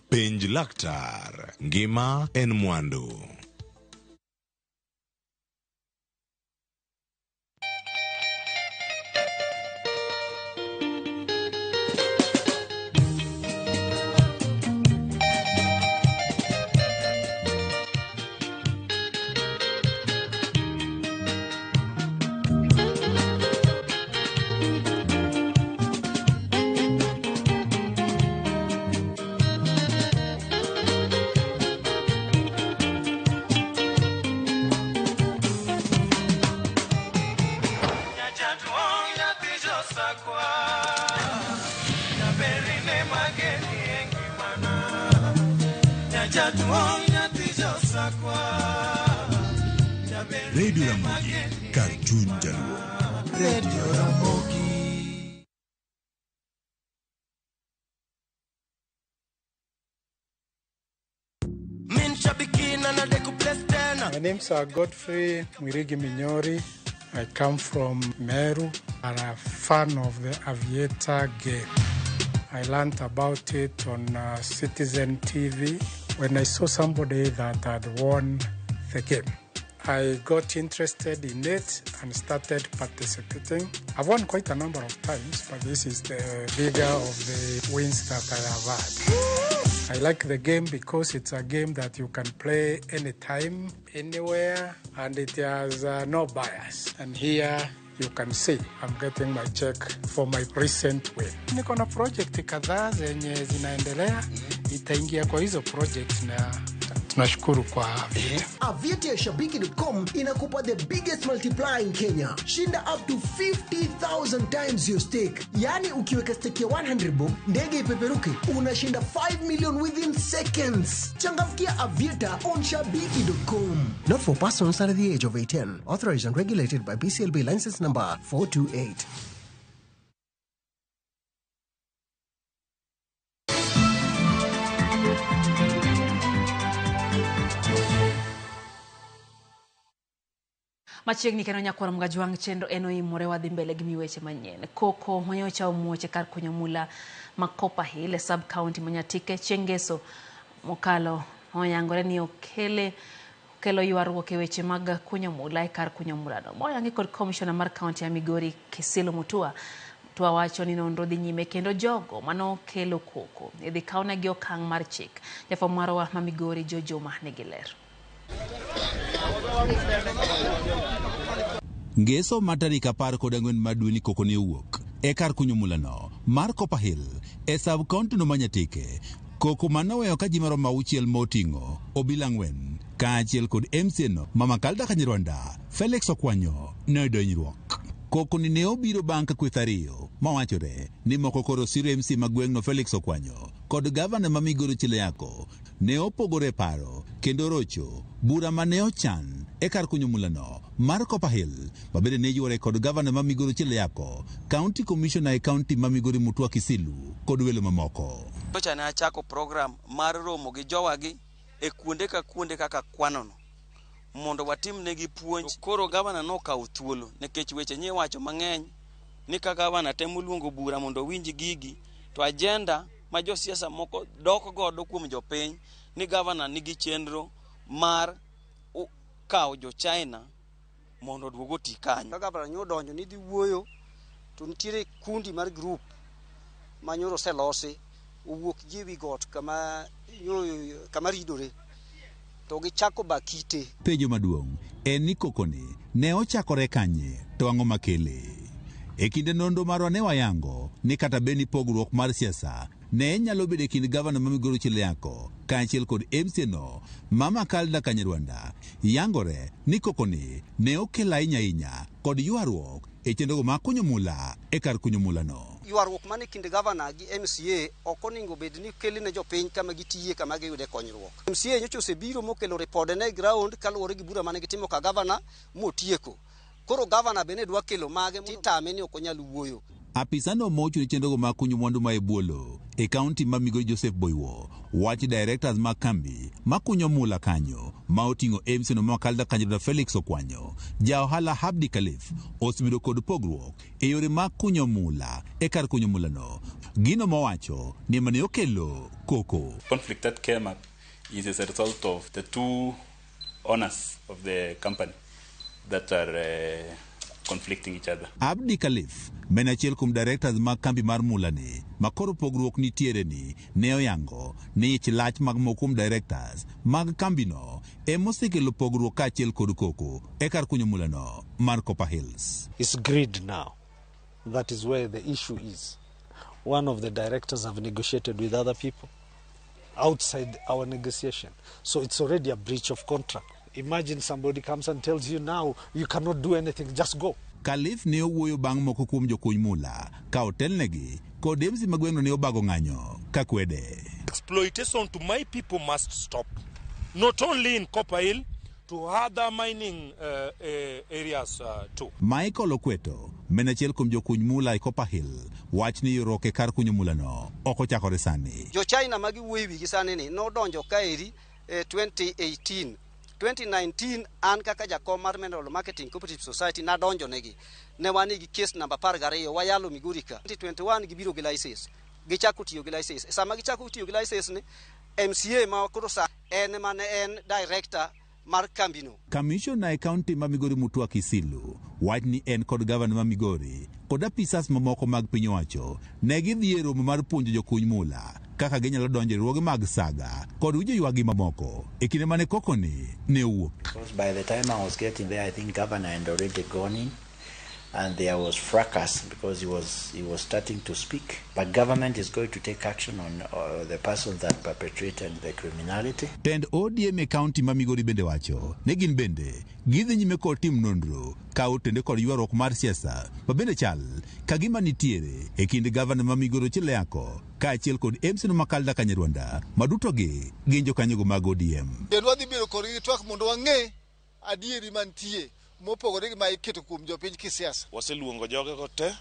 Penj laktar. Ngima en mwandu. Radio Ramogi, kar chuny jaluo. Radio Ramogi. My name's Godfrey Mwirigi Minyori. I come from Meru. I'm a fan of the Aviator game. I learned about it on Citizen TV when I saw somebody that had won the game. I got interested in it and started participating. I've won quite a number of times, but this is the bigger of the wins that I have had. I like the game because it's a game that you can play anytime, anywhere, and it has no bias. And here you can see I'm getting my check for my recent win. Niko na project kadhaa zenye zinaendelea, itaingia kwa hizo project na tunashukuru kwa Aviator. Aviator ya Shabiki.com inakupa the biggest multiplier in Kenya. Shinda up to 50,000 times your stake. Yani ukiweka stake ya 100 bob, ndege ipeperuke, unashinda 5 million within seconds. Changamkia Aviator on Shabiki.com. Not for persons under the age of 18. Authorized and regulated by BCLB license number 428. Machiegni kendo nyakwar Mgajwang' chenro en oimore wadhi mbele gi miweche manyien. Koko manyocha omuoch e kar kunyo mula ma Copper Hill e sub county ma Nyatike chieng' ngeso mokalo oyangore ni okelo ywaruok e weche mag kunyo mula e kar kunyo mulano. Moyangi kod komishona mar county ya Migori Kisilo Mutua. Mutua wacho ni nonro dhi nyime kendo jogo manokelo koko idhi kawnegi okang' mar chik. Jafwambo marwa ma Migori Joe Juma nigi ler. Ngeso ma tarik 14 mar dweni koko ne owuok e kar kunyo mulano mar Copper Hill e sub county no ma Nyatike. Koko manoweyo ka ji maromo 6 moting'o obila 4 kaachiel kod MCA no Mama Kalda Kanyarwanda Felix Okwanyo ne oyudo hinyruok. Koko ni ne obiro bang' ka kweth ariyo mawachore ni moko koro siro MC ma gweng'no Felix Okwanyo kod gavana ma Migori Chile Yako ne opogore paro kendo rocho bura mane ochan e kar kunyo mulano mar Copper Hill mabende ne yuore kod gavana ma Migori Chile Yako, county commissioner e county ma Migori Mutua Kisilu kod welo mamoko. Nyocha ne achako program mar romo gi jowagi e kuonde ka kuonde kaka kwanono Mondo watimnegi puonj. Koro gavana nokawo thuolo nikech weche nyiwacho mang'eny ni ka gavana temo luongo bura mondo owinj gigi to agenda ma josiasa moko dok godo kuom jopiny ni gavana nigi chenro mar kawo jo China mondo oduog oti kanyo. Ka gavana nyo odonjo ni dhi wuoyo to nitiere kundi mar group ma nyoro oselosi owuok gi ewi got kama nyo kama ridore to gichako ba kite. Penjo maduong' en ni kokoni ne ochakore kanye to ang'o makele? E kinde nonro marwa ne wayango ni kata bed ni pogruok mar siasa ne nyalo bedo e kind gavana ma Migori Chiliako kaachiel kod MCA no Mama Kalda Kanyarwanda, yangore ni kokoni ne okel ahinya ahinya kod ywaruok e chenrogo mag kunyo mula e kar kunyo mulano. Ywaruok man e kind gavana gi MCA ok onego bed ni kelo ne jopiny kama gitiye kama giyude konyruok. MCA nyocha osebiro mokelo ripode ne ground kaluwore gi bura mane gitimo ka gavana motieko. Koro gavana bende dwa kelo mage titame ni ok onyal wuoyo. Apisano mochung' ne chenrogo mag kunyo mwandu ma e bwo lowo e kaunti ma Migori Joseph Boywo wacho directors mag kambi makunyo mula kanyo ma oting'o MCA no ma Kalda Kanyarwanda Felix Okwanyo, ja ohala Habdi Khalif osebedo kod pogruok e yore mag kunyo mula e kar kunyo mulano. Gino mowacho ni mane okelo koko. Conflict that came up is as a result of the two owners of the company that are conflicting each other. Abdi Khalif, ma en achiel kuom directors mag kambi mar mula ni, ma koro pogruok nitiere ni, ne oyango ni ich lach mag moko kuom directors mag kambino ema osekelo pogruok kaachiel kod koko e kar kunyo mulano mar Copper Hills. It's greed now. That is where the issue is. One of the directors have negotiated with other people outside our negotiation. So it's already a breach of contract. Imagine somebody comes and tells you now you cannot do anything, just go. Khalif ne owuoyo bang' moko kuom jokuny mula ka otelnegi kod MC ma gweng'no ne obago ng'anyo ka kwede. Exploitation to my people must stop, not only in Copper Hill, to other mining areas too. Michael Okweto, ma en achiel kuom jokuny mula e Copper Hill, wach ni ywaruok e kar kunyo mulano ok ochakore sani. Jo China ma giwuoyo e wigi sani ni nodonjo kaeri 2018. 2019 an kaka jakom mar Mineral Marketing Cooperative Society nadonjo negi. Ne wan gi case namba 12 wayalo Migori ka. 2021 gibiro gi license. Gichako tiyo gi license. Sama gichako tiyo gi license ni MCA ma koro sa en mane en director mar kambino. Kamishona e kaunti ma Migori Mutua Kisilu wach ni en kod gavana ma Migori kod apisas mamoko mag piny owacho ne gidhi e romo mar puonjo jokuny mula kaka ginyalo donjo e riwruoge mag saga kod winjo ywakgi mamoko e kinde mane koko ni ne owuok. Because by the time I was getting there, I think governor had already gone in, and there was fracas because he was starting to speak. But government is going to take action on the person that perpetrated the criminality. Tend ODM e kaunti ma Migori bende wacho ni gin bende gidhi nyime kod tim nonro ka otende kod ywaruok mar siasa ma bende chal ka gima nitiere e kind gavana ma Migori Ochilo kaachiel kod MC no Makalda Kanyarwanda ma duto gi gin jokanyogo mag ODM. Kendo wadhi bedo kodgi gi twak mondo wang'e adieri mantie mopogore gi ma iketo kuom jopiny kisiasa. Waseluongo jogego te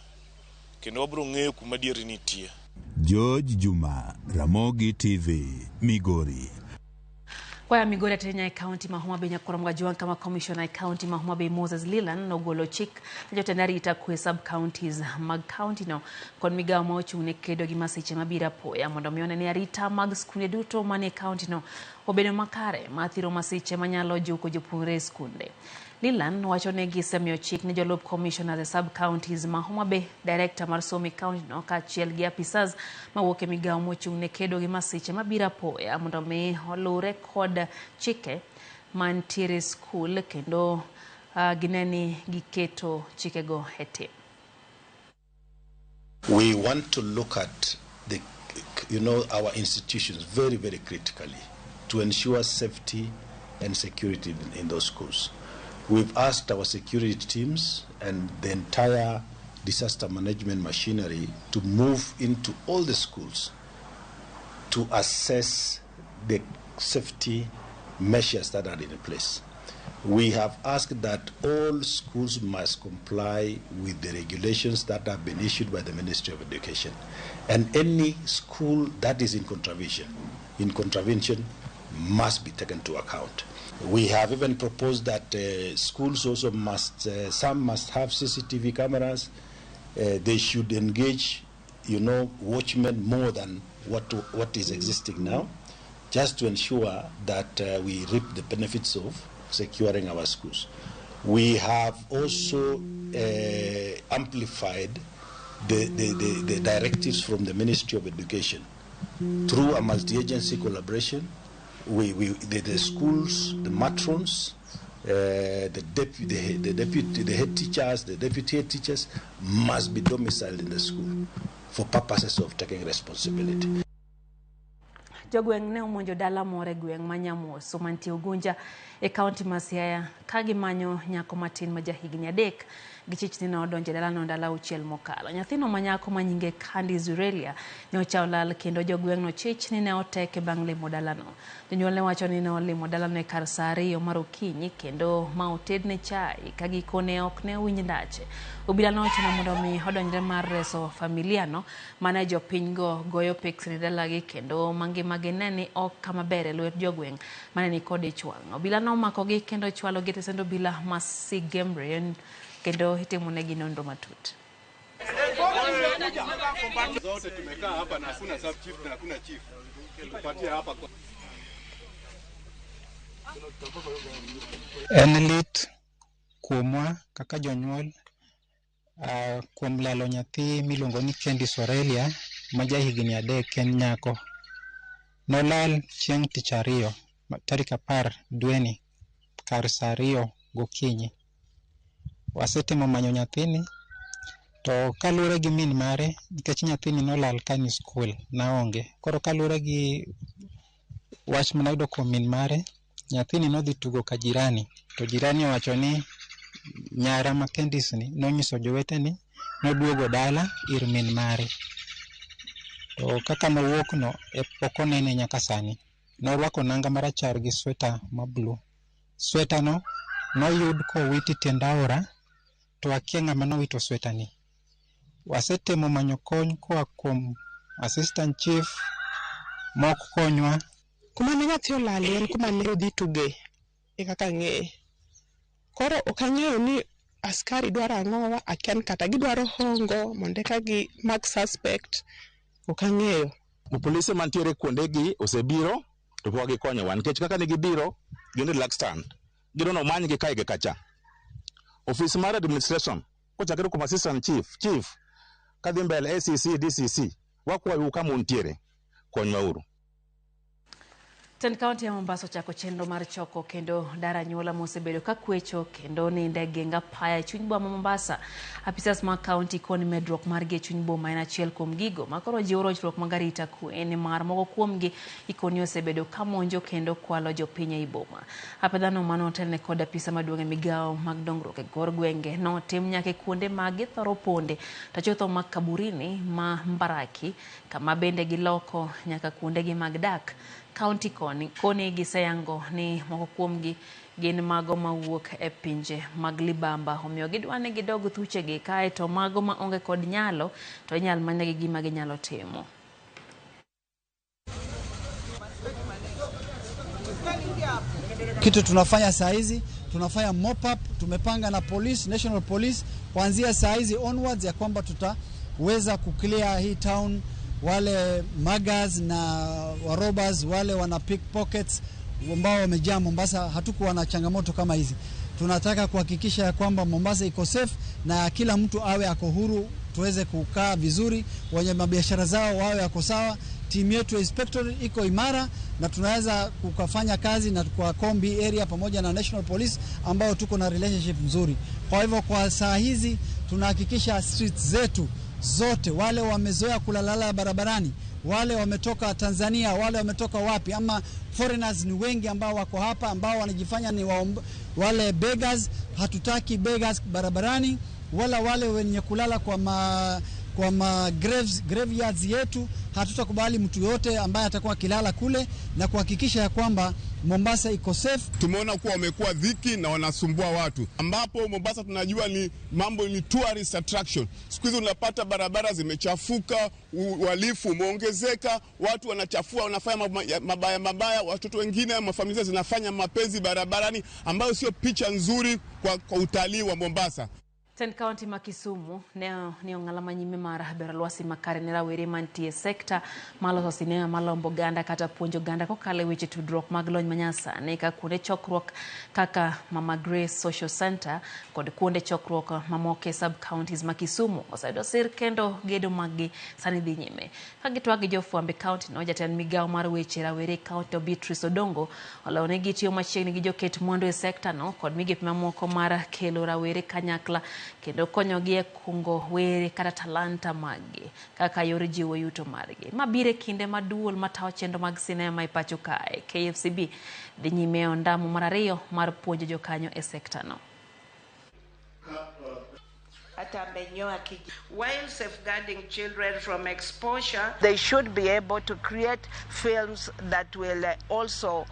kendo wabiro ng'eyo kuma adieri nitie. George Juma, Ramogi TV, Migori. Kwaya Migori ahinya e kaunti ma Homa Bay Nyakurom Gajuang' kama commissioner e kaunti ma Homa Bay Moses Leland nogolo chik ne jotend arita kwe sub counties mag kaunti no kod migawo ma ochung' ne kedo gi masiche mabiro apoya mondo mi one ni arita mag skunde duto manie kaunti no obedo makare ma thiro masiche manyalo juko jopuonjre e skunde. Leland wacho ni gisemiyo chik ne jolup commissioners e sub counties ma Homa Bay, director mar somo e kaunti no kaachiel gi apisas mawuok e migawo mochung' ne kedo gi masiche mabiro apoya mondo mi olure kod chike mantiere e skul kendo gine ni giketo chikego e tim. We want to look at our institutions very, very critically to ensure safety and security in those schools. We've asked our security teams and the entire disaster management machinery to move into all the schools to assess the safety measures that are in place. We have asked that all schools must comply with the regulations that have been issued by the Ministry of Education. And any school that is in contravention must be taken to account. We have even proposed that schools also must, some must have CCTV cameras. They should engage, watchmen more than what is existing now, just to ensure that we reap the benefits of securing our schools. We have also amplified the directives from the Ministry of Education through a multi-agency collaboration. The schools, the matrons, the deputy, the head teachers, the deputy head teachers must be domiciled in the school for purposes of taking responsibility. Jogweng' ne omonjo dala moro e gweng' ma Nyamuoso mantie Ugunja e kaunti ma Siaya ka gimanyo nyako matin ma jahigni 3 gi chich ni nodonjo e dalano ndalo 6 mokalo. Nyathino ma nyako ma nyinge Candice Aurelia ne ochawo lal kendo jogweng'no chich ni ne oteke bang' limo dalano. Jonyuolne wacho ni ne olimo dalano e kar saa 2 mar okinyi kendo ma otedne chai ka gikone ok ne owinj ndache. Obila nochuno mondo mi odonjre mar reso familiano mane jopinygo goyo piksni dalagi kendo mangima gine ni ok kama ber e lwet jogweng' mane ni kod ich wang'. Obila nomakogi kendo chwalogi e tesend obila ma Sigemre kendo itimonegi nonro matut. Zote tumekaa hapa na hakuna sub chief na hakuna chief. Tupatie hapa. En lit kuomwa kaka jonyuol kuom lalo nyathi miluongo ni Candice Aurelia ma jahigni 3 en nyako. Nolal chieng' tich ariyo tarik 10 dweni kar saa 2 gokinyi. Wasetemo manyo nyathini to kaluwore gi min mare nikech nyathini nolal ka ni skul naonge. Koro kaluwore gi wach manayudo kuom min mare, nyathini nodhi tugo ka jirani to jirani owacho ni nyara ma Candice ni nonyiso jowetene noduogo dala ir min mare. To kaka nowuok no e pok onene nyaka sani. Norwako nanga marachar gi sweta ma blue. Sweta no noyud kowit tiend aora to akia ng'ama nowito sweta ni. Wasetemo manyo kony koa kuom assistant chief mok konywa. Kuma ne nyathi olale en kuma ne odhi tuge e kaka ng'eye. Koro ok ang'eyo ni askari dwaro ang'owa, akia ni kata gidwaro hongo mondo eka gimak suspect, ok ang'eyo. Polise mantiere kuondegi osebiro to pok gikonyowa nikech kaka ne gibiro gin e relax stand. Gidwa omanygi kae gi kacha. Ofis mar administration kochakre kuom assistant chief, chief kadhi mbele ACC, DCC, wakwayou kama untiere, konywauru. Tend kaunti ya Mombasa ochako chenro mar choko kendo dar anyuola mosebedo ka kwecho kendo nindo e geng apaya e chuny boma Mombasa. Apisas mag kaunti koni medruok margi e chuny boma en achiel kuom gigo makoro jiwo rochruok mag arita kwe nimar moko kuomgi ikoni osebedo ka monjo kendo kwalo jopiny ei boma. Apedhano mano otelne kod apisa maduong' e migawo mag dongruok e kor gwenge notim nyaka e kuonde ma githoro ponde to chutho mag kaburini ma Mbaraki kama bende giloko nyaka kuondegi mag dak. Kaunti koni giseyango ni moko kuomgi gin mago mawuok e pinje mag libamba, omiyo gidwa ni gidog thuchegi kae to mago ma onge kod nyalo to inyal manynegi gima ginyalo timo. Kitu tunafanya saa hizi, tunafanya mop up, tumepanga na police, national police kuanzia saa hizi onwards ya kwamba tutaweza kuclear hii town. Wale muggers na warobas, wale wana pickpockets ambao wamejaa Mombasa, hatukuwa na changamoto kama hizi. Tunataka kuhakikisha ya kwamba Mombasa iko safe na kila mtu awe ako huru, tuweze kukaa vizuri, wenye mabiashara zao wawe ako sawa. Timu yetu ya inspector iko imara na tunaweza kukafanya kazi na kwa kombi area pamoja na National Police ambao tuko na relationship nzuri. Kwa hivyo kwa saa hizi tunahakikisha streets zetu zote, wale wamezoea kulalala barabarani, wale wametoka Tanzania, wale wametoka wapi, ama foreigners ni wengi ambao wako hapa ambao wanajifanya ni wale beggars. Hatutaki beggars barabarani, wala wale wenye kulala kwa kwa ma graves, graveyards yetu. Hatutakubali mtu yote ambaye atakuwa akilala kule na kuhakikisha ya kwamba Mombasa iko safe. Tumeona kuwa wamekuwa dhiki na wanasumbua watu, ambapo Mombasa tunajua ni mambo ni tourist attraction. Siku hizi unapata barabara zimechafuka, uhalifu umeongezeka, watu wanachafua, wanafanya mabaya mabaya, watoto wengine, mafamilia zinafanya mapenzi barabarani, ambayo sio picha nzuri kwa utalii wa Mombasa. Ten county ma Kisumu ne ong'ala manyime mar bero lwasi makare ne rawere mantie sekta maloso sinema malombo oganda kata puonjo oganda kokalo e weche tudruok mag lony manyasani ka kuonde chokruok kaka Mama Grace Social Center kod kuonde chokruok mamoko e sub counties ma Kisumu oseyudo sir kendo gedo maggi sani dhi nyime. Ka gitwak gi jofwamb e county no, jatend migawo mar weche rawere e county Beatrice Odongo olero ni gitiyo machiegni gi joket mwandu e sekta no kod migepe mamoko mar kelo rawere kanyakla kendo konyogi e kungo were kata talanta maggi kaka yor jiwo yuto margi. Mabiro e kinde ma duol matayo chenro mag sinema e pacho kae KFCB dhi nyime e ondamo mar ariyo mar puonjo jokanyo e sekta no. While safeguarding children from exposure, they should be able to create films that will also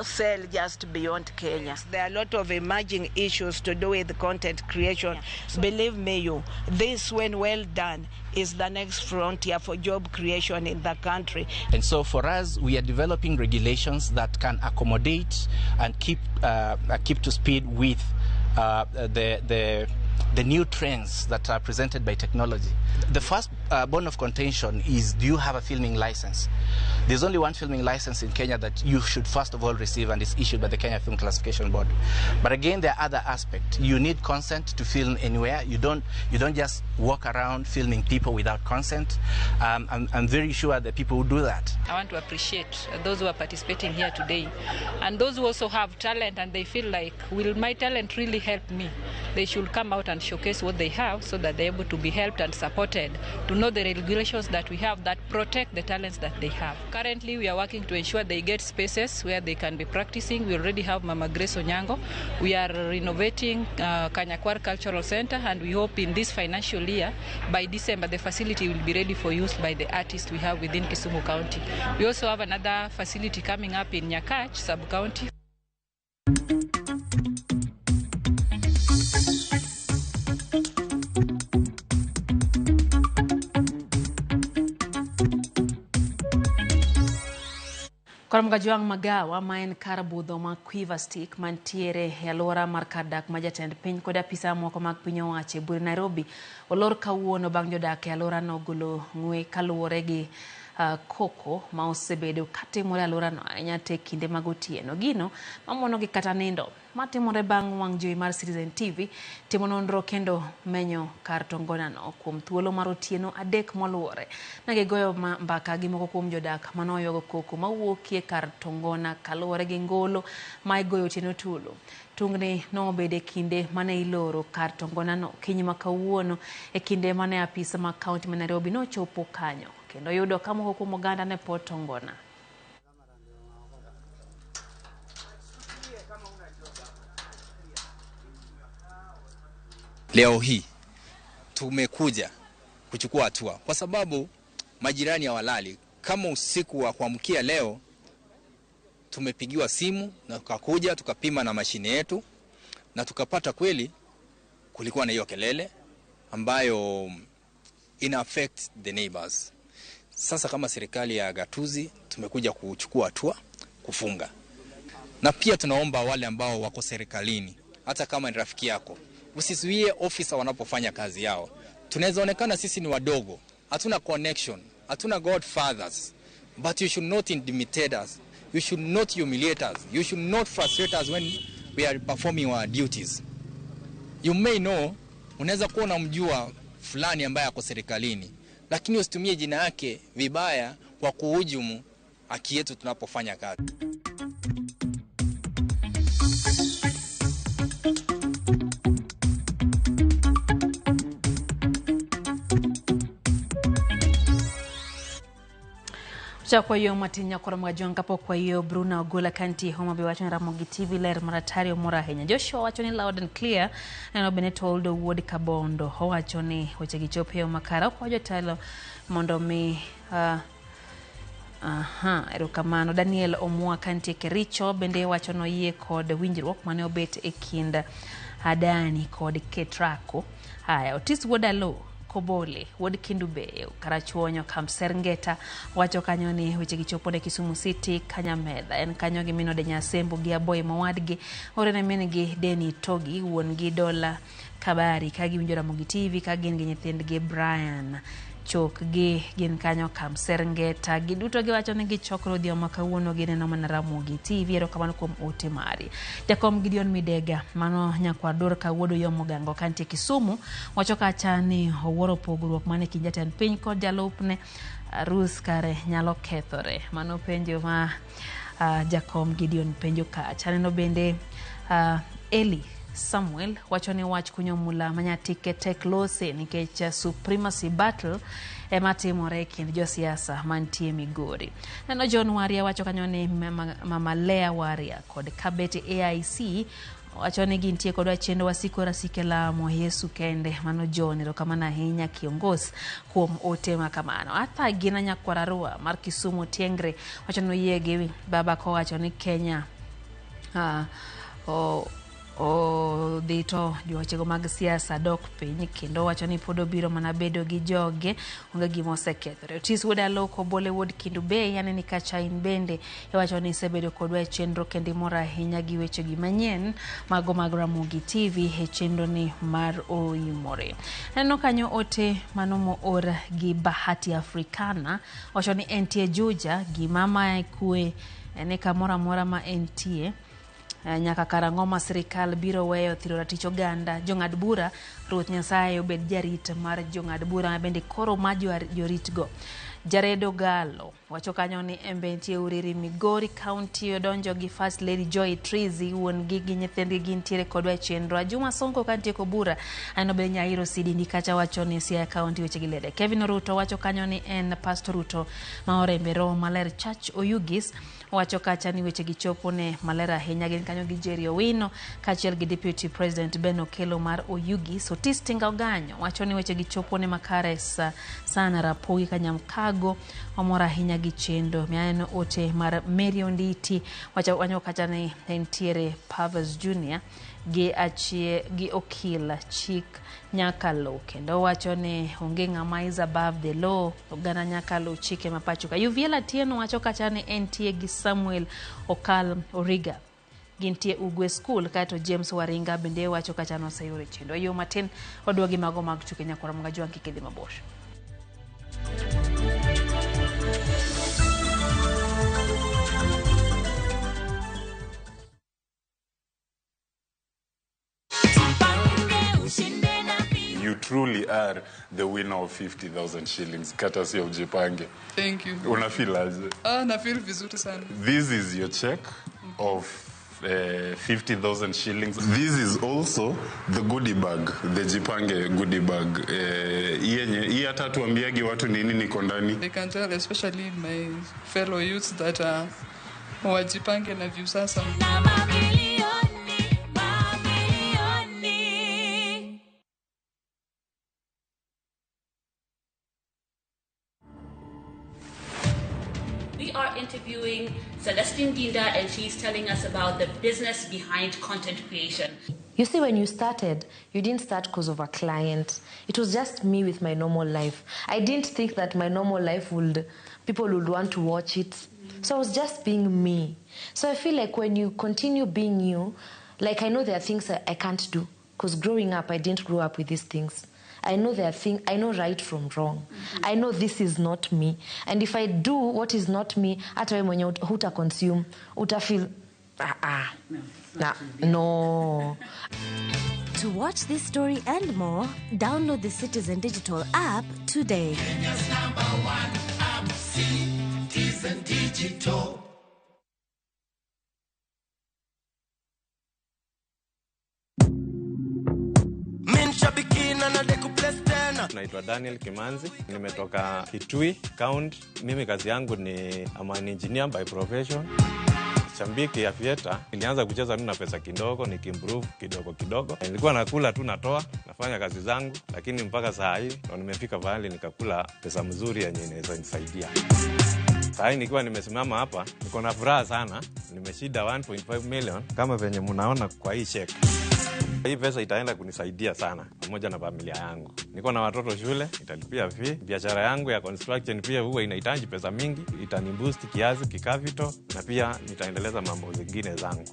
sell just beyond Kenya. There are a lot of emerging issues to do with content creation. Yeah. Believe me, you, this, when well done, is the next frontier for job creation in the country. And so for us, we are developing regulations that can accommodate and keep to speed with the new trends that are presented by technology. The first bone of contention is, do you have a filming license? There's only one filming license in Kenya that you should first of all receive, and it's issued by the Kenya Film Classification Board. But again, there are other aspects. You need consent to film anywhere. You don't just walk around filming people without consent. I'm very sure that people who do that. I want to appreciate those who are participating here today, and those who also have talent and they feel like, will my talent really help me? They should come out and showcase what they have so that they're able to be helped and supported to know the regulations that we have that protect the talents that they have. Currently, we are working to ensure they get spaces where they can be practicing. We already have Mama Grace Onyango. We are renovating Kanyakwar Cultural Center, and we hope in this financial year, by December, the facility will be ready for use by the artists we have within Kisumu County. We also have another facility coming up in Nyakach sub-county. Koro Jwang' Magawa ma en kar budho ma Quiver Stick mantiere e alwora mar kar dak ma jatend piny kod apisa moko mag piny owacho e bure Nairobi olor kawuono bang' jodak e alworano golo ng'we kaluwore gi koko ma osebedo katimore e alworano ahinya te kinde mag otieno. Gino mamonogi kata nindo matimore bang' wang' jowi mar Citizen TV timo nonro kendo menyo kar tongonano kuom thuolo mar otieno 3 moluwore. Negigoyo mbaka gi moko kuom jodak manoywago koko mawuokie kar tongona kaluwore gi ngolo ma igoyo otieno tulo. Tungni nobedo e kinde mane iloro kar tongonano kinyi ma kawuono e kinde mane apisa ma kaunti ma Nairobi nochopo kanyo kendo yudo ka moko kuom oganda ne pod tongona. Leo hii tumekuja kuchukua hatua kwa sababu majirani hawalali. Kama usiku wa kuamkia leo tumepigiwa simu na tukakuja tukapima na mashine yetu na tukapata kweli kulikuwa na hiyo kelele ambayo ina affect the neighbors. Sasa kama serikali ya gatuzi tumekuja kuchukua hatua kufunga. Na pia tunaomba wale ambao wako serikalini, hata kama ni rafiki yako, usizuie ofisa wanapofanya kazi yao. Tunaweza onekana sisi ni wadogo, hatuna connection, hatuna godfathers, but you should not intimidate us. You should not humiliate us. You should not frustrate us when we are performing our duties. You may know, unaweza kuwa unamjua fulani ambaye ako serikalini, lakini usitumie jina yake vibaya kwa kuhujumu haki yetu tunapofanya kazi. Chakwa yo matin nyakoro mga kapok wayo Bruna Ogola kantie Homa Bay wacho ni Ramogi TV ler maratari omor ahinya. Joshua wacho ni loud and clear neno bende Toldo wuod Kabondo owacho ni weche gi chopo e yo makare okwayo jotelo mondo mi erokamano. Daniel Omwa kantie Kericho bende wacho noyie kod winjruok mane obet e kind Adani kod Ketraco. Haya, Otis wuod Alo Kobole wuod Kendu Bay Karachuonyo Kamserngeta wacho kanyo ni weche gi chopo ne Kisumu City Kanyamedha en kanyo gi minode Nyasembo gi Aboy mowadgi orene min gi Deni Togi wuon gi Dola Kabari ka giwinjo Ramogi TV ka gin gi nyithindgi Brian Chok gi gin kanyo Kamserngeta giduto giwacho ni gichokore odhiambo ma kawuono gineno mana Ramogi TV. Erokamano kuom ote mari. Jakom Gideon Midega mano nyakwar Dorka wuod Oyomo Gango kantie Kisumu wacho kacha ni owuoro pogruok mane kind jatend piny kod jalupne arus kare nyalo kethore. Mano penjo ma Jakom Gideon penjo kacha. Aneno bende Eli Samuel wacho ni wach kunyo mula manyatike tek lose nikech supremacy battle ema timore e kind josiasa mantie Migori. Neno John Waria wacho kanyo ni Mama Lea Waria kod Kabete AIC wacho ni gintie kodwa chenro wasiko rasike lamo Yesu kende. Mano John, erokamano ahinya kiongozi kuom ote ma kamano. Arthur Gina Nyakwar mar Kisumu Tiengre wacho ni oyie gi baba kowacho ni Kenya odhi to jowechego mag siasa dok piny kendo wacho ni pod obiro mana bedo gi joge onge gima osekethore. Otis wuod Aloko Bole wuod Kendu Bay aneni kacha in bende iwacho ni isebedo kodwa e chenro kendo imor ahinya gi wechegi manyien mago mag Ramogi TV e chenro ni mar Oimore. Aneno kanyo ote mano moor gi Bahati Africana wacho ni entie Juja gima mae kwe en kamoro amora ma entie nyaka karang'o ma sirikal biro weyo thiro ratich oganda jong'ad bura. Ruoth Nyasaye obed jarit mar jong'ad bura ma bende koro ma joritgo. Jaredo Galo wacho kanyo ni embe nitie Uriri Migori County odonjo gi First Lady Joy Trizi wuon gi gi nyithindgi gintiere kodwa e chenro. Ajuma Sonko kantie kobura aneno bende Nyairo Sidindi kacha wacho ni Siaya County weche gi lede. Kevin Ruto wacho kanyo ni en Pastor Ruto ma orembe Roho Maler Church Oyugis wacho kacha ni weche gi chopo ne maler ahinya gin kanyo gi Jerry Owino kaachiel gi Deputy President Ben Okello mar Oyugis. Otis Tinga Oganyo wacho ni weche gi chopo ne makare sana Rapogi Kanyamkago omor ahinya gi chendo. Mianeno ote mar Mary Onditi wacho wanyo kacha ni entiere Pavas Junior gi achie gi okil chik Nyakalo kendo wacho ni onge ng'ama is above the law oganda Nyakalo chike ma pacho ka. Yuviela Tieno wacho kacha ni entie gi Samuel Okal Origa gintie Ugwe School kaeto James Waringa bende wacho kacha noseyudo chendo. Yo matin oduogi mago mag tuke nyakwara mga jwang' kik idhi mabor. You truly are the winner of 50,000 shillings, courtesy of Jipange. Thank you. Una feel aje? Na feel vizuri sana. This is your check of 50,000 shillings. This is also the goodie bag, the Jipange goodie bag. Hii hata tuambiagi watu nini niko ndani. They can tell, especially my fellow youths, that wajipange na Viusasa. We are interviewing Celestine Dinda, and she's telling us about the business behind content creation. You see, when you started, you didn't start because of a client. It was just me with my normal life. I didn't think that my normal life would, people would want to watch it. So I was just being me. So I feel like when you continue being you, like I know there are things I can't do, because growing up, I didn't grow up with these things. I know there are things, I know right from wrong. I know this is not me. And if I do what is not me, hata wewe mwenye huta consume, uta feel, no. To watch this story and more, download the Citizen Digital app today. Kenya's number one app, Citizen Digital. Naitwa Daniel Kimanzi, nimetoka Kitui County. Mimi kazi yangu ni I'm an engineer by profession. Shabiki ya Aviator, nilianza kucheza tu na pesa kidogo, nikiimprove kidogo kidogo. Nilikuwa nakula tu, natoa, nafanya kazi zangu, lakini mpaka saa hii ndo nimefika pahali nikakula pesa mzuri yenye inaweza nisaidia. Saa hii nikiwa nimesimama hapa, niko na furaha sana. Nimeshinda 1.5 million kama venye mnaona kwa hii check. Hii pesa itaenda kunisaidia sana pamoja na familia yangu. Niko na watoto shule, italipia fee. Biashara yangu ya construction pia huwa inahitaji pesa mingi, itaniboost kiasi kicapital na pia nitaendeleza mambo zingine zangu.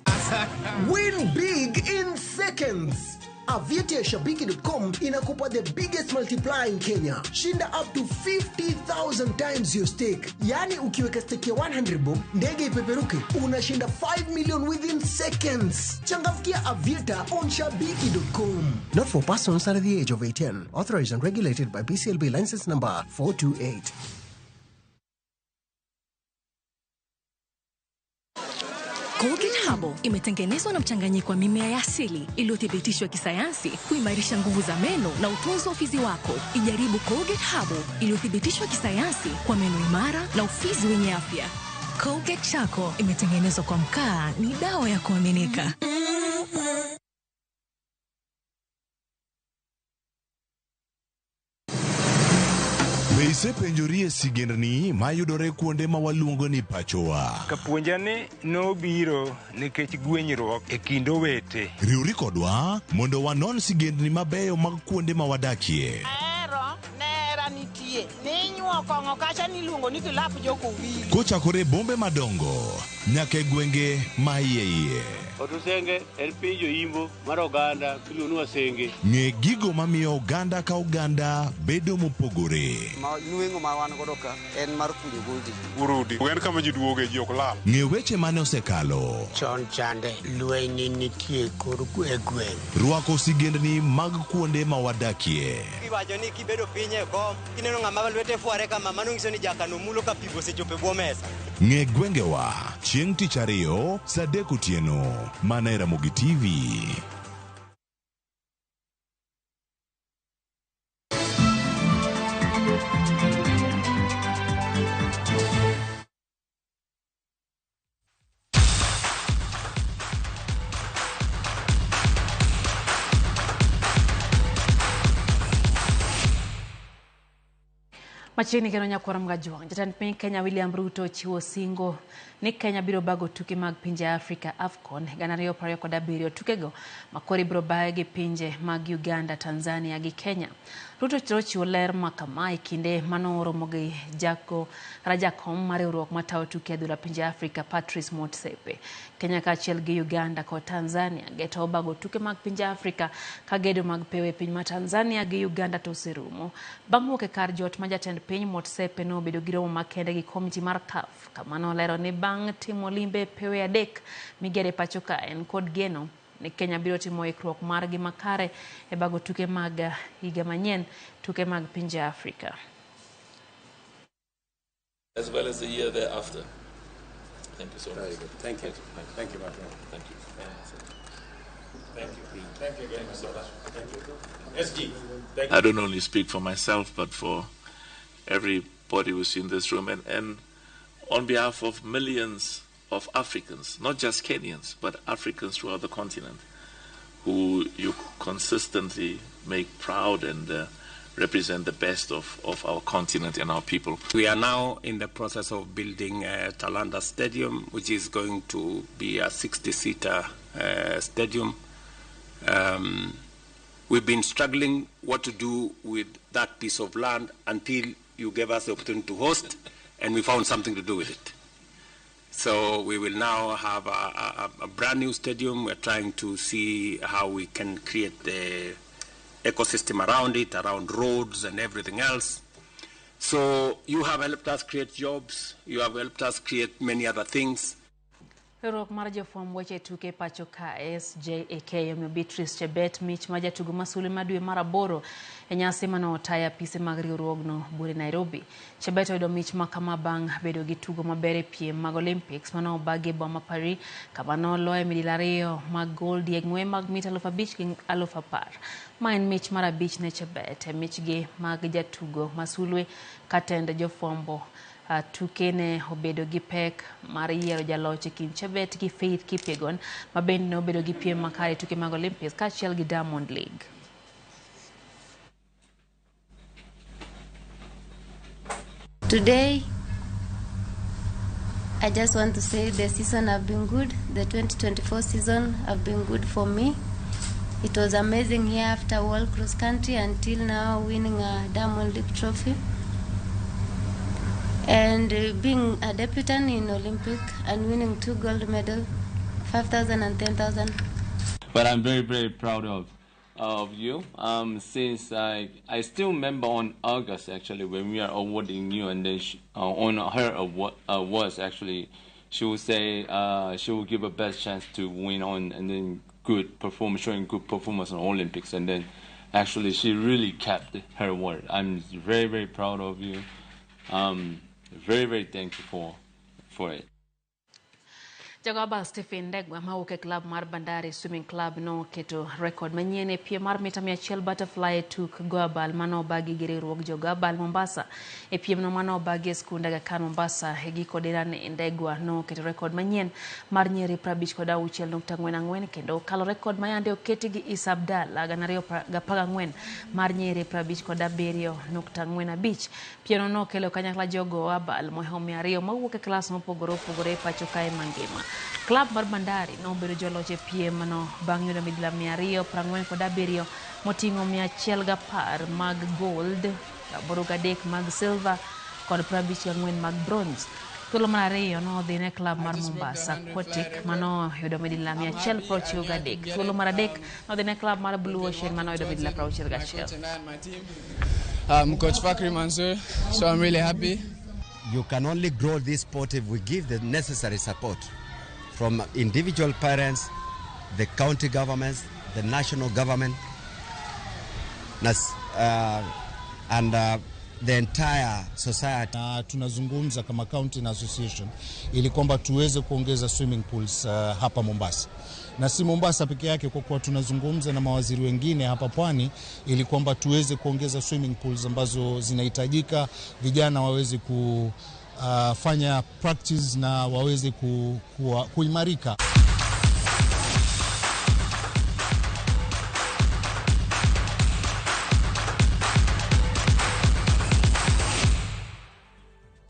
Win big in seconds. Aviator Shabiki.com inakupa the biggest multiplier in Kenya. Shinda up to 50,000 times your stake. Yani ukiweka stake ya 100 bob, ndege ipeperuke, unashinda 5 million within seconds. Changamkia Aviator on Shabiki.com. Not for persons under the age of 18. Authorized and regulated by BCLB license number 428. Colgate Herbal imetengenezwa na mchanganyiko wa mimea ya asili iliyothibitishwa kisayansi kuimarisha nguvu za meno na utunzi wa ufizi wako. Ijaribu Colgate Herbal iliyothibitishwa kisayansi kwa meno imara na ufizi wenye afya. Colgate Charcoal imetengenezwa kwa mkaa, ni dawa ya kuaminika. Be isepenjori e sigendni mayudore kuonde ma waluongo ni pachowa? Kapuonja ni nobiro nikech gwenyruok e kind owete. Riwri kodwa mondo wanon sigendni mabeyo mag kuonde ma wadakie. Ahero nera nitie ninyuo kong'o kacha niluongo ni kilap jokowili. Kochakore e bombe madongo nyaka e gwenge ma iye iye. Otusenge en piny joimbo mar oganda miluongo ni Wasenge. Ng'e gigo mamiyo oganda ka oganda bedo mopogore. Ma nweng'o ma wan godo ka en mar kunyo goldi. Urudi. En kama ji duoge ji ok lal. Ng'e weche mane osekalo. Chon chande lweny nitie kor e gweng'. Rwako sigendni mag kuonde ma wadakie. Iwacho ni kibedo piny e kom, kineno ng'ama lwete fware kama, mano nyiso ni jakano mulo ka pi osechopo e bwo mesa. Ng'e gwengewa chieng' tich ariyo saa 3 otieno mana e Ramogi TV. Machiegni kendo nyakwar Mgajuang', jatend piny Kenya William Ruto chiwo singo ni Kenya biro bago tuke mag pinje Afrika AFCON 2027. Tukego makoro ibiro baye gi pinje mag Uganda, Tanzania gi Kenya. Ruto nochiwo ler ma kama e kinde manoromo gi jakom mar riwruok matayo tuke adhula pinje Afrika Patrice Motsepe. Kenya kaachiel gi Uganda kod Tanzania geto bago tuke mag pinje Afrika ka gedo mag pewe piny ma Tanzania gi Uganda to oserumo. Bang' wuok e kar jot ma jatend piny Motsepe nobedo gi romo makende gi komiti mar CAF kama nolero ni bang' timo limbe pewe 3 migere pacho ka en kod geno ni Kenya biro timo ikruok margi makare e bago tuke mag higa manyien, tuke mag pinje Afrika. As well as the year thereafter. Thank you so much. Very good. Thank you. Thank you, my friend. Thank you. Thank you. Thank you again so much. Thank you. SG. Thank you. I don't only speak for myself, but for everybody who's in this room, and on behalf of millions of Africans, not just Kenyans, but Africans throughout the continent, who you consistently make proud and represent the best of our continent and our people. We are now in the process of building Talanta Stadium, which is going to be a 60-seater stadium. We've been struggling what to do with that piece of land until you gave us the opportunity to host, and we found something to do with it. So we will now have a brand new stadium. We're trying to see how we can create the ecosystem around it, around roads and everything else. So you have helped us create jobs. You have helped us create many other things. Riwruok mar jofwamb weche tuke pacho ka SJAK omiyo Beatrice Chebet mich ma jatugo ma sulwe ma dwe mar aboro e nyasi mane otayo apise mag riwruogno buore Nairobi. Chebet oyudo mich ma kama bang' bedo gi tugo maber e piem mag Olympics mane obagi e boma Paris kama noloye midila ariyo mag gold e ng'we mag mita 5,000 gi 10,000. Ma en mich mar abich ne Chebet e michgi mag jatugo ma sulwe ka tend jofwambo tuke ne obedo gi pek mar yiero jaloch e kind Chebet gi Faith Kipyegon ma bende ne obedo gi piem makare e tuke mag Olympics kaachiel gi Diamond League. Today, I just want to say the season have been good. The 2024 season have been good for me. It was amazing here after World Cross Country until now winning a Diamond League trophy. And being a debutant in Olympic and winning 2 gold medals, 5,000 and 10,000. But I'm very, very proud of you. Since I still remember on August actually when we are awarding you, and then she, on her awards actually, she will say she will give a best chance to win on and then good perform, showing good performance on Olympics, and then actually she really kept her word. I'm very, very proud of you. Very, very thankful for it. Jagoba Stephen Ndegwa mawuok e club mar Bandari Swimming Club noketo rekod manyien e piem mar mita 100 butterfly tuk go abal manobagi gi riwruog jogo abal Mombasa. E piemno manobagi e skund Aga Khan Mombasa e giko dirani, Ndegwa noketo rekod manyien mar nyiri 56.44 kendo okalo rekod mayande oketi gi Isa Abdalla 2014 mar nyiri 57.45. Piemno nokelo kanyakla jogo abal mohewo 200 mawuok e klas mopogore opogore e pacho kae mangima. Club mar Bandari nobedo joloch e piem no bang' yudo midila 247 moting'o 110 mag gold, 83 mag silver kod 54 mag bronze. Thuolo mar ariyo nodhi ne club mar Mombasa Aquatic manoyudo midila 193. Thuolo mar adek nodhi ne club mar Blue Ocean manoyudo midila 61. I'm Coach Fakri Mansour, so I'm really happy. You can only grow this sport if we give the necessary support from individual parents, the county governments, the national government, and the entire society. Na tunazungumza kama county na association ili kwamba tuweze kuongeza swimming pools hapa Mombasa. Na si Mombasa peke yake, kwa kuwa tunazungumza na mawaziri wengine hapa pwani ili kwamba tuweze kuongeza swimming pools ambazo zinahitajika, vijana waweze kufanya practice na waweze kuimarika.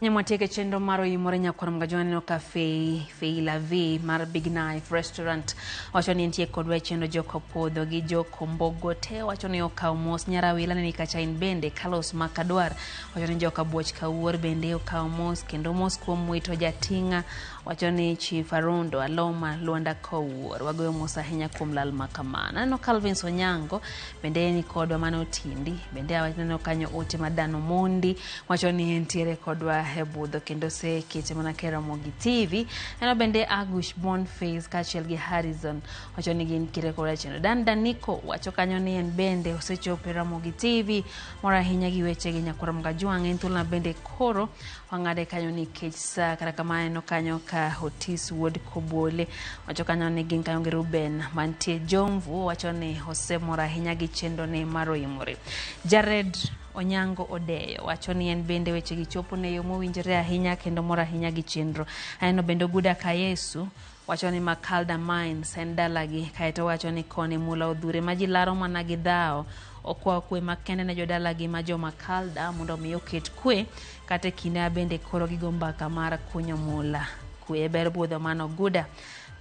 Nyamwatieke chenro mar oimore nyakwar Mgajwa neno ka Fei La V mar Big Knife Restaurant wacho ni nitie kodwa e chenro jokopodho gi jokombogo te wacho ni okaw mos Nyarawila ne nikacha in bende Carlos Makadwar wacho ni jokabuoch Kawuor bende okaw mos kendo mos kuom wito jatinga wacho ni Chief Arondo Aloma Luanda Kowuor wagoyo mos ahinya kuom lal makamano. Aneno Calvin Sonyango bende ni kodwa mano Tindi bende aneno kanyo ote madano Mondi wacho ni entiere kodwa e budho kendo osekete mana Keramogi TV. Aneno bende Agush Bonface kaachiel gi Harrison wacho ni gin kire koda chenro. Dan Daniko wacho kanyo ni en bende osechopo e Ramogi TV mor ahinya gi weche gi nyakwar Mgajwang'. En thuolo bende koro wang'ade kanyo nikech sa kata kamano aneno kanyo ka Otis Wuod Kobole wacho kanyo ni gin kanyo gi Ruben mantie Jomvu wacho ni osemor ahinya gi chenro ne mar oimore. Jared Onyango Odeyo wacho ni en bende weche gi chopo ne yo mowinjore ahinya kendo mor ahinya gi chenro. Aneno bende Oguda Kayesu wacho ni Makalda Mines en dalagi, kaeto wacho ni koni mula odhure ma ji laro mana gi dhawo okwayo kwe makende ne jodalagi ma jo Makalda mondo mi oket kwe kata e kinde bende koro gigo mbaka mar kunyo mula. Kwe ber budho mano Oguda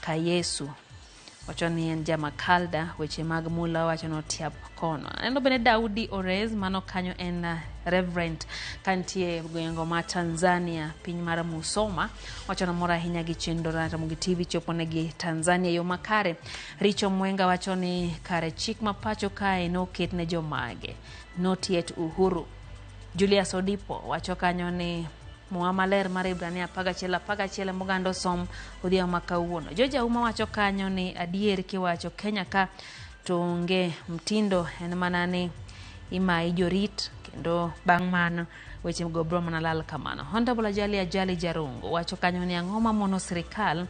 Kayesu wacho ni en Jamakalda, weche mag mula wacho ni otiap kono. Aneno bende Daudi Orez mano kanyo en Reverend kantie gwenge ma Tanzania piny mar Musoma wacho ni mor ahinya gi chenro Ramogi TV chopo negi Tanzania yo makare. Richo Mwenga wacho ni kare chik ma pacho kae noket ne jomage not yet uhuru. Julius Odipo wacho kanyo ni Muma maler mar Hibrania 11 11 moganda osom odhiambo ma kawuono. George Auma wacho kanyo ni adier kiwacho Kenya ka to onge mtindo en mana ni imayi jorit kendo bang' mano weche go bro mana lal kamano. Honorable Ajali Ajali Jarungu wacho kanyo ni ang'o mamono sirikal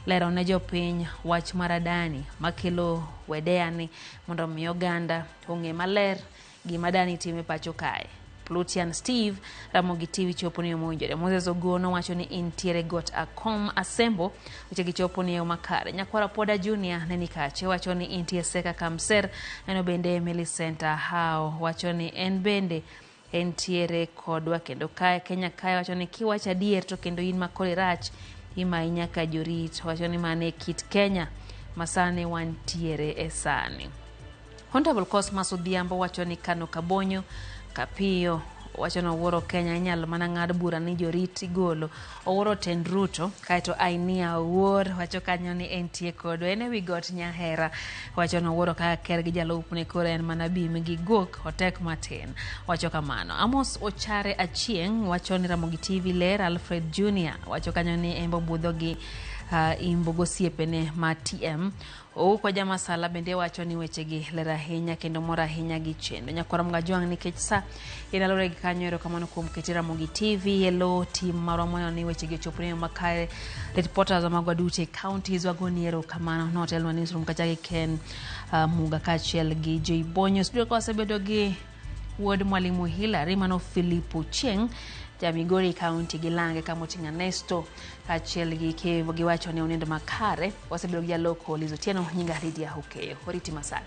lero ne jopiny wach mar Adani makelo wedea ni mondo mi oganda ong'e maler gima Adani timo e pacho kae. Plutian Steve Ramogi TV chopo ni mowinjore. Moses Ogono wacho ni intiere got Akom Asembo weche gi chopo ni yo makare. Nyakwara Poda Junior ne ni kache wacho ni intie Seka Kamser neno bende Millicent Ahao wacho ni en bende entiere kodwa kendo kae Kenya kae wacho ni kiwacho adier to kendo in makore rach imayi nyaka jorit wacho ni mane kit Kenya masani wantiere e sani. Honorable Cosmas Odhiambo wacho ni Kano Kabonyo Kapiyo wacho ni owuoro Kenya inyalo mana ng'ad bura ni jorit igolo. Owuoro tend Ruto kaeto Ainia Owuor wacho kanyo ni entie kodwa en ewi got Nyahera wacho ni owuoro kaka ker gi jalupne koro en mana bim gi guok otek matin wacho kamano. Amos Ochare Achieng' wacho ni Ramogi TV ler. Alfred Junior wacho kanyo ni embo budho gi imbo gosiepene ma TM. Ouko Jamasala bende wacho ni wechegi ler ahinya kendo mor ahinya gi chendo. Nyakwara Mgajwang' nikech sa inalore gi kanyo erokamano kuom keti Ramogi TV e lo tim marwa mondo ni wechegi ochopne yo makare. Reporters magwa duto e counties wagoni erokamano notelnwa newsroom kacha gi Ken Muga kaachiel gi Joy Bonyo. Studio ka wasebedo gi wuod Mwalimu Hillary mano Philip Ochieng' ja Migori County gi Lange kamoting'o Ernesto kaachiel gi Kevo giwacho ni unindo makare. Wasebedo gi jaloko Liz Otieno, nyinga Lydia Okeyo. Oriti masani.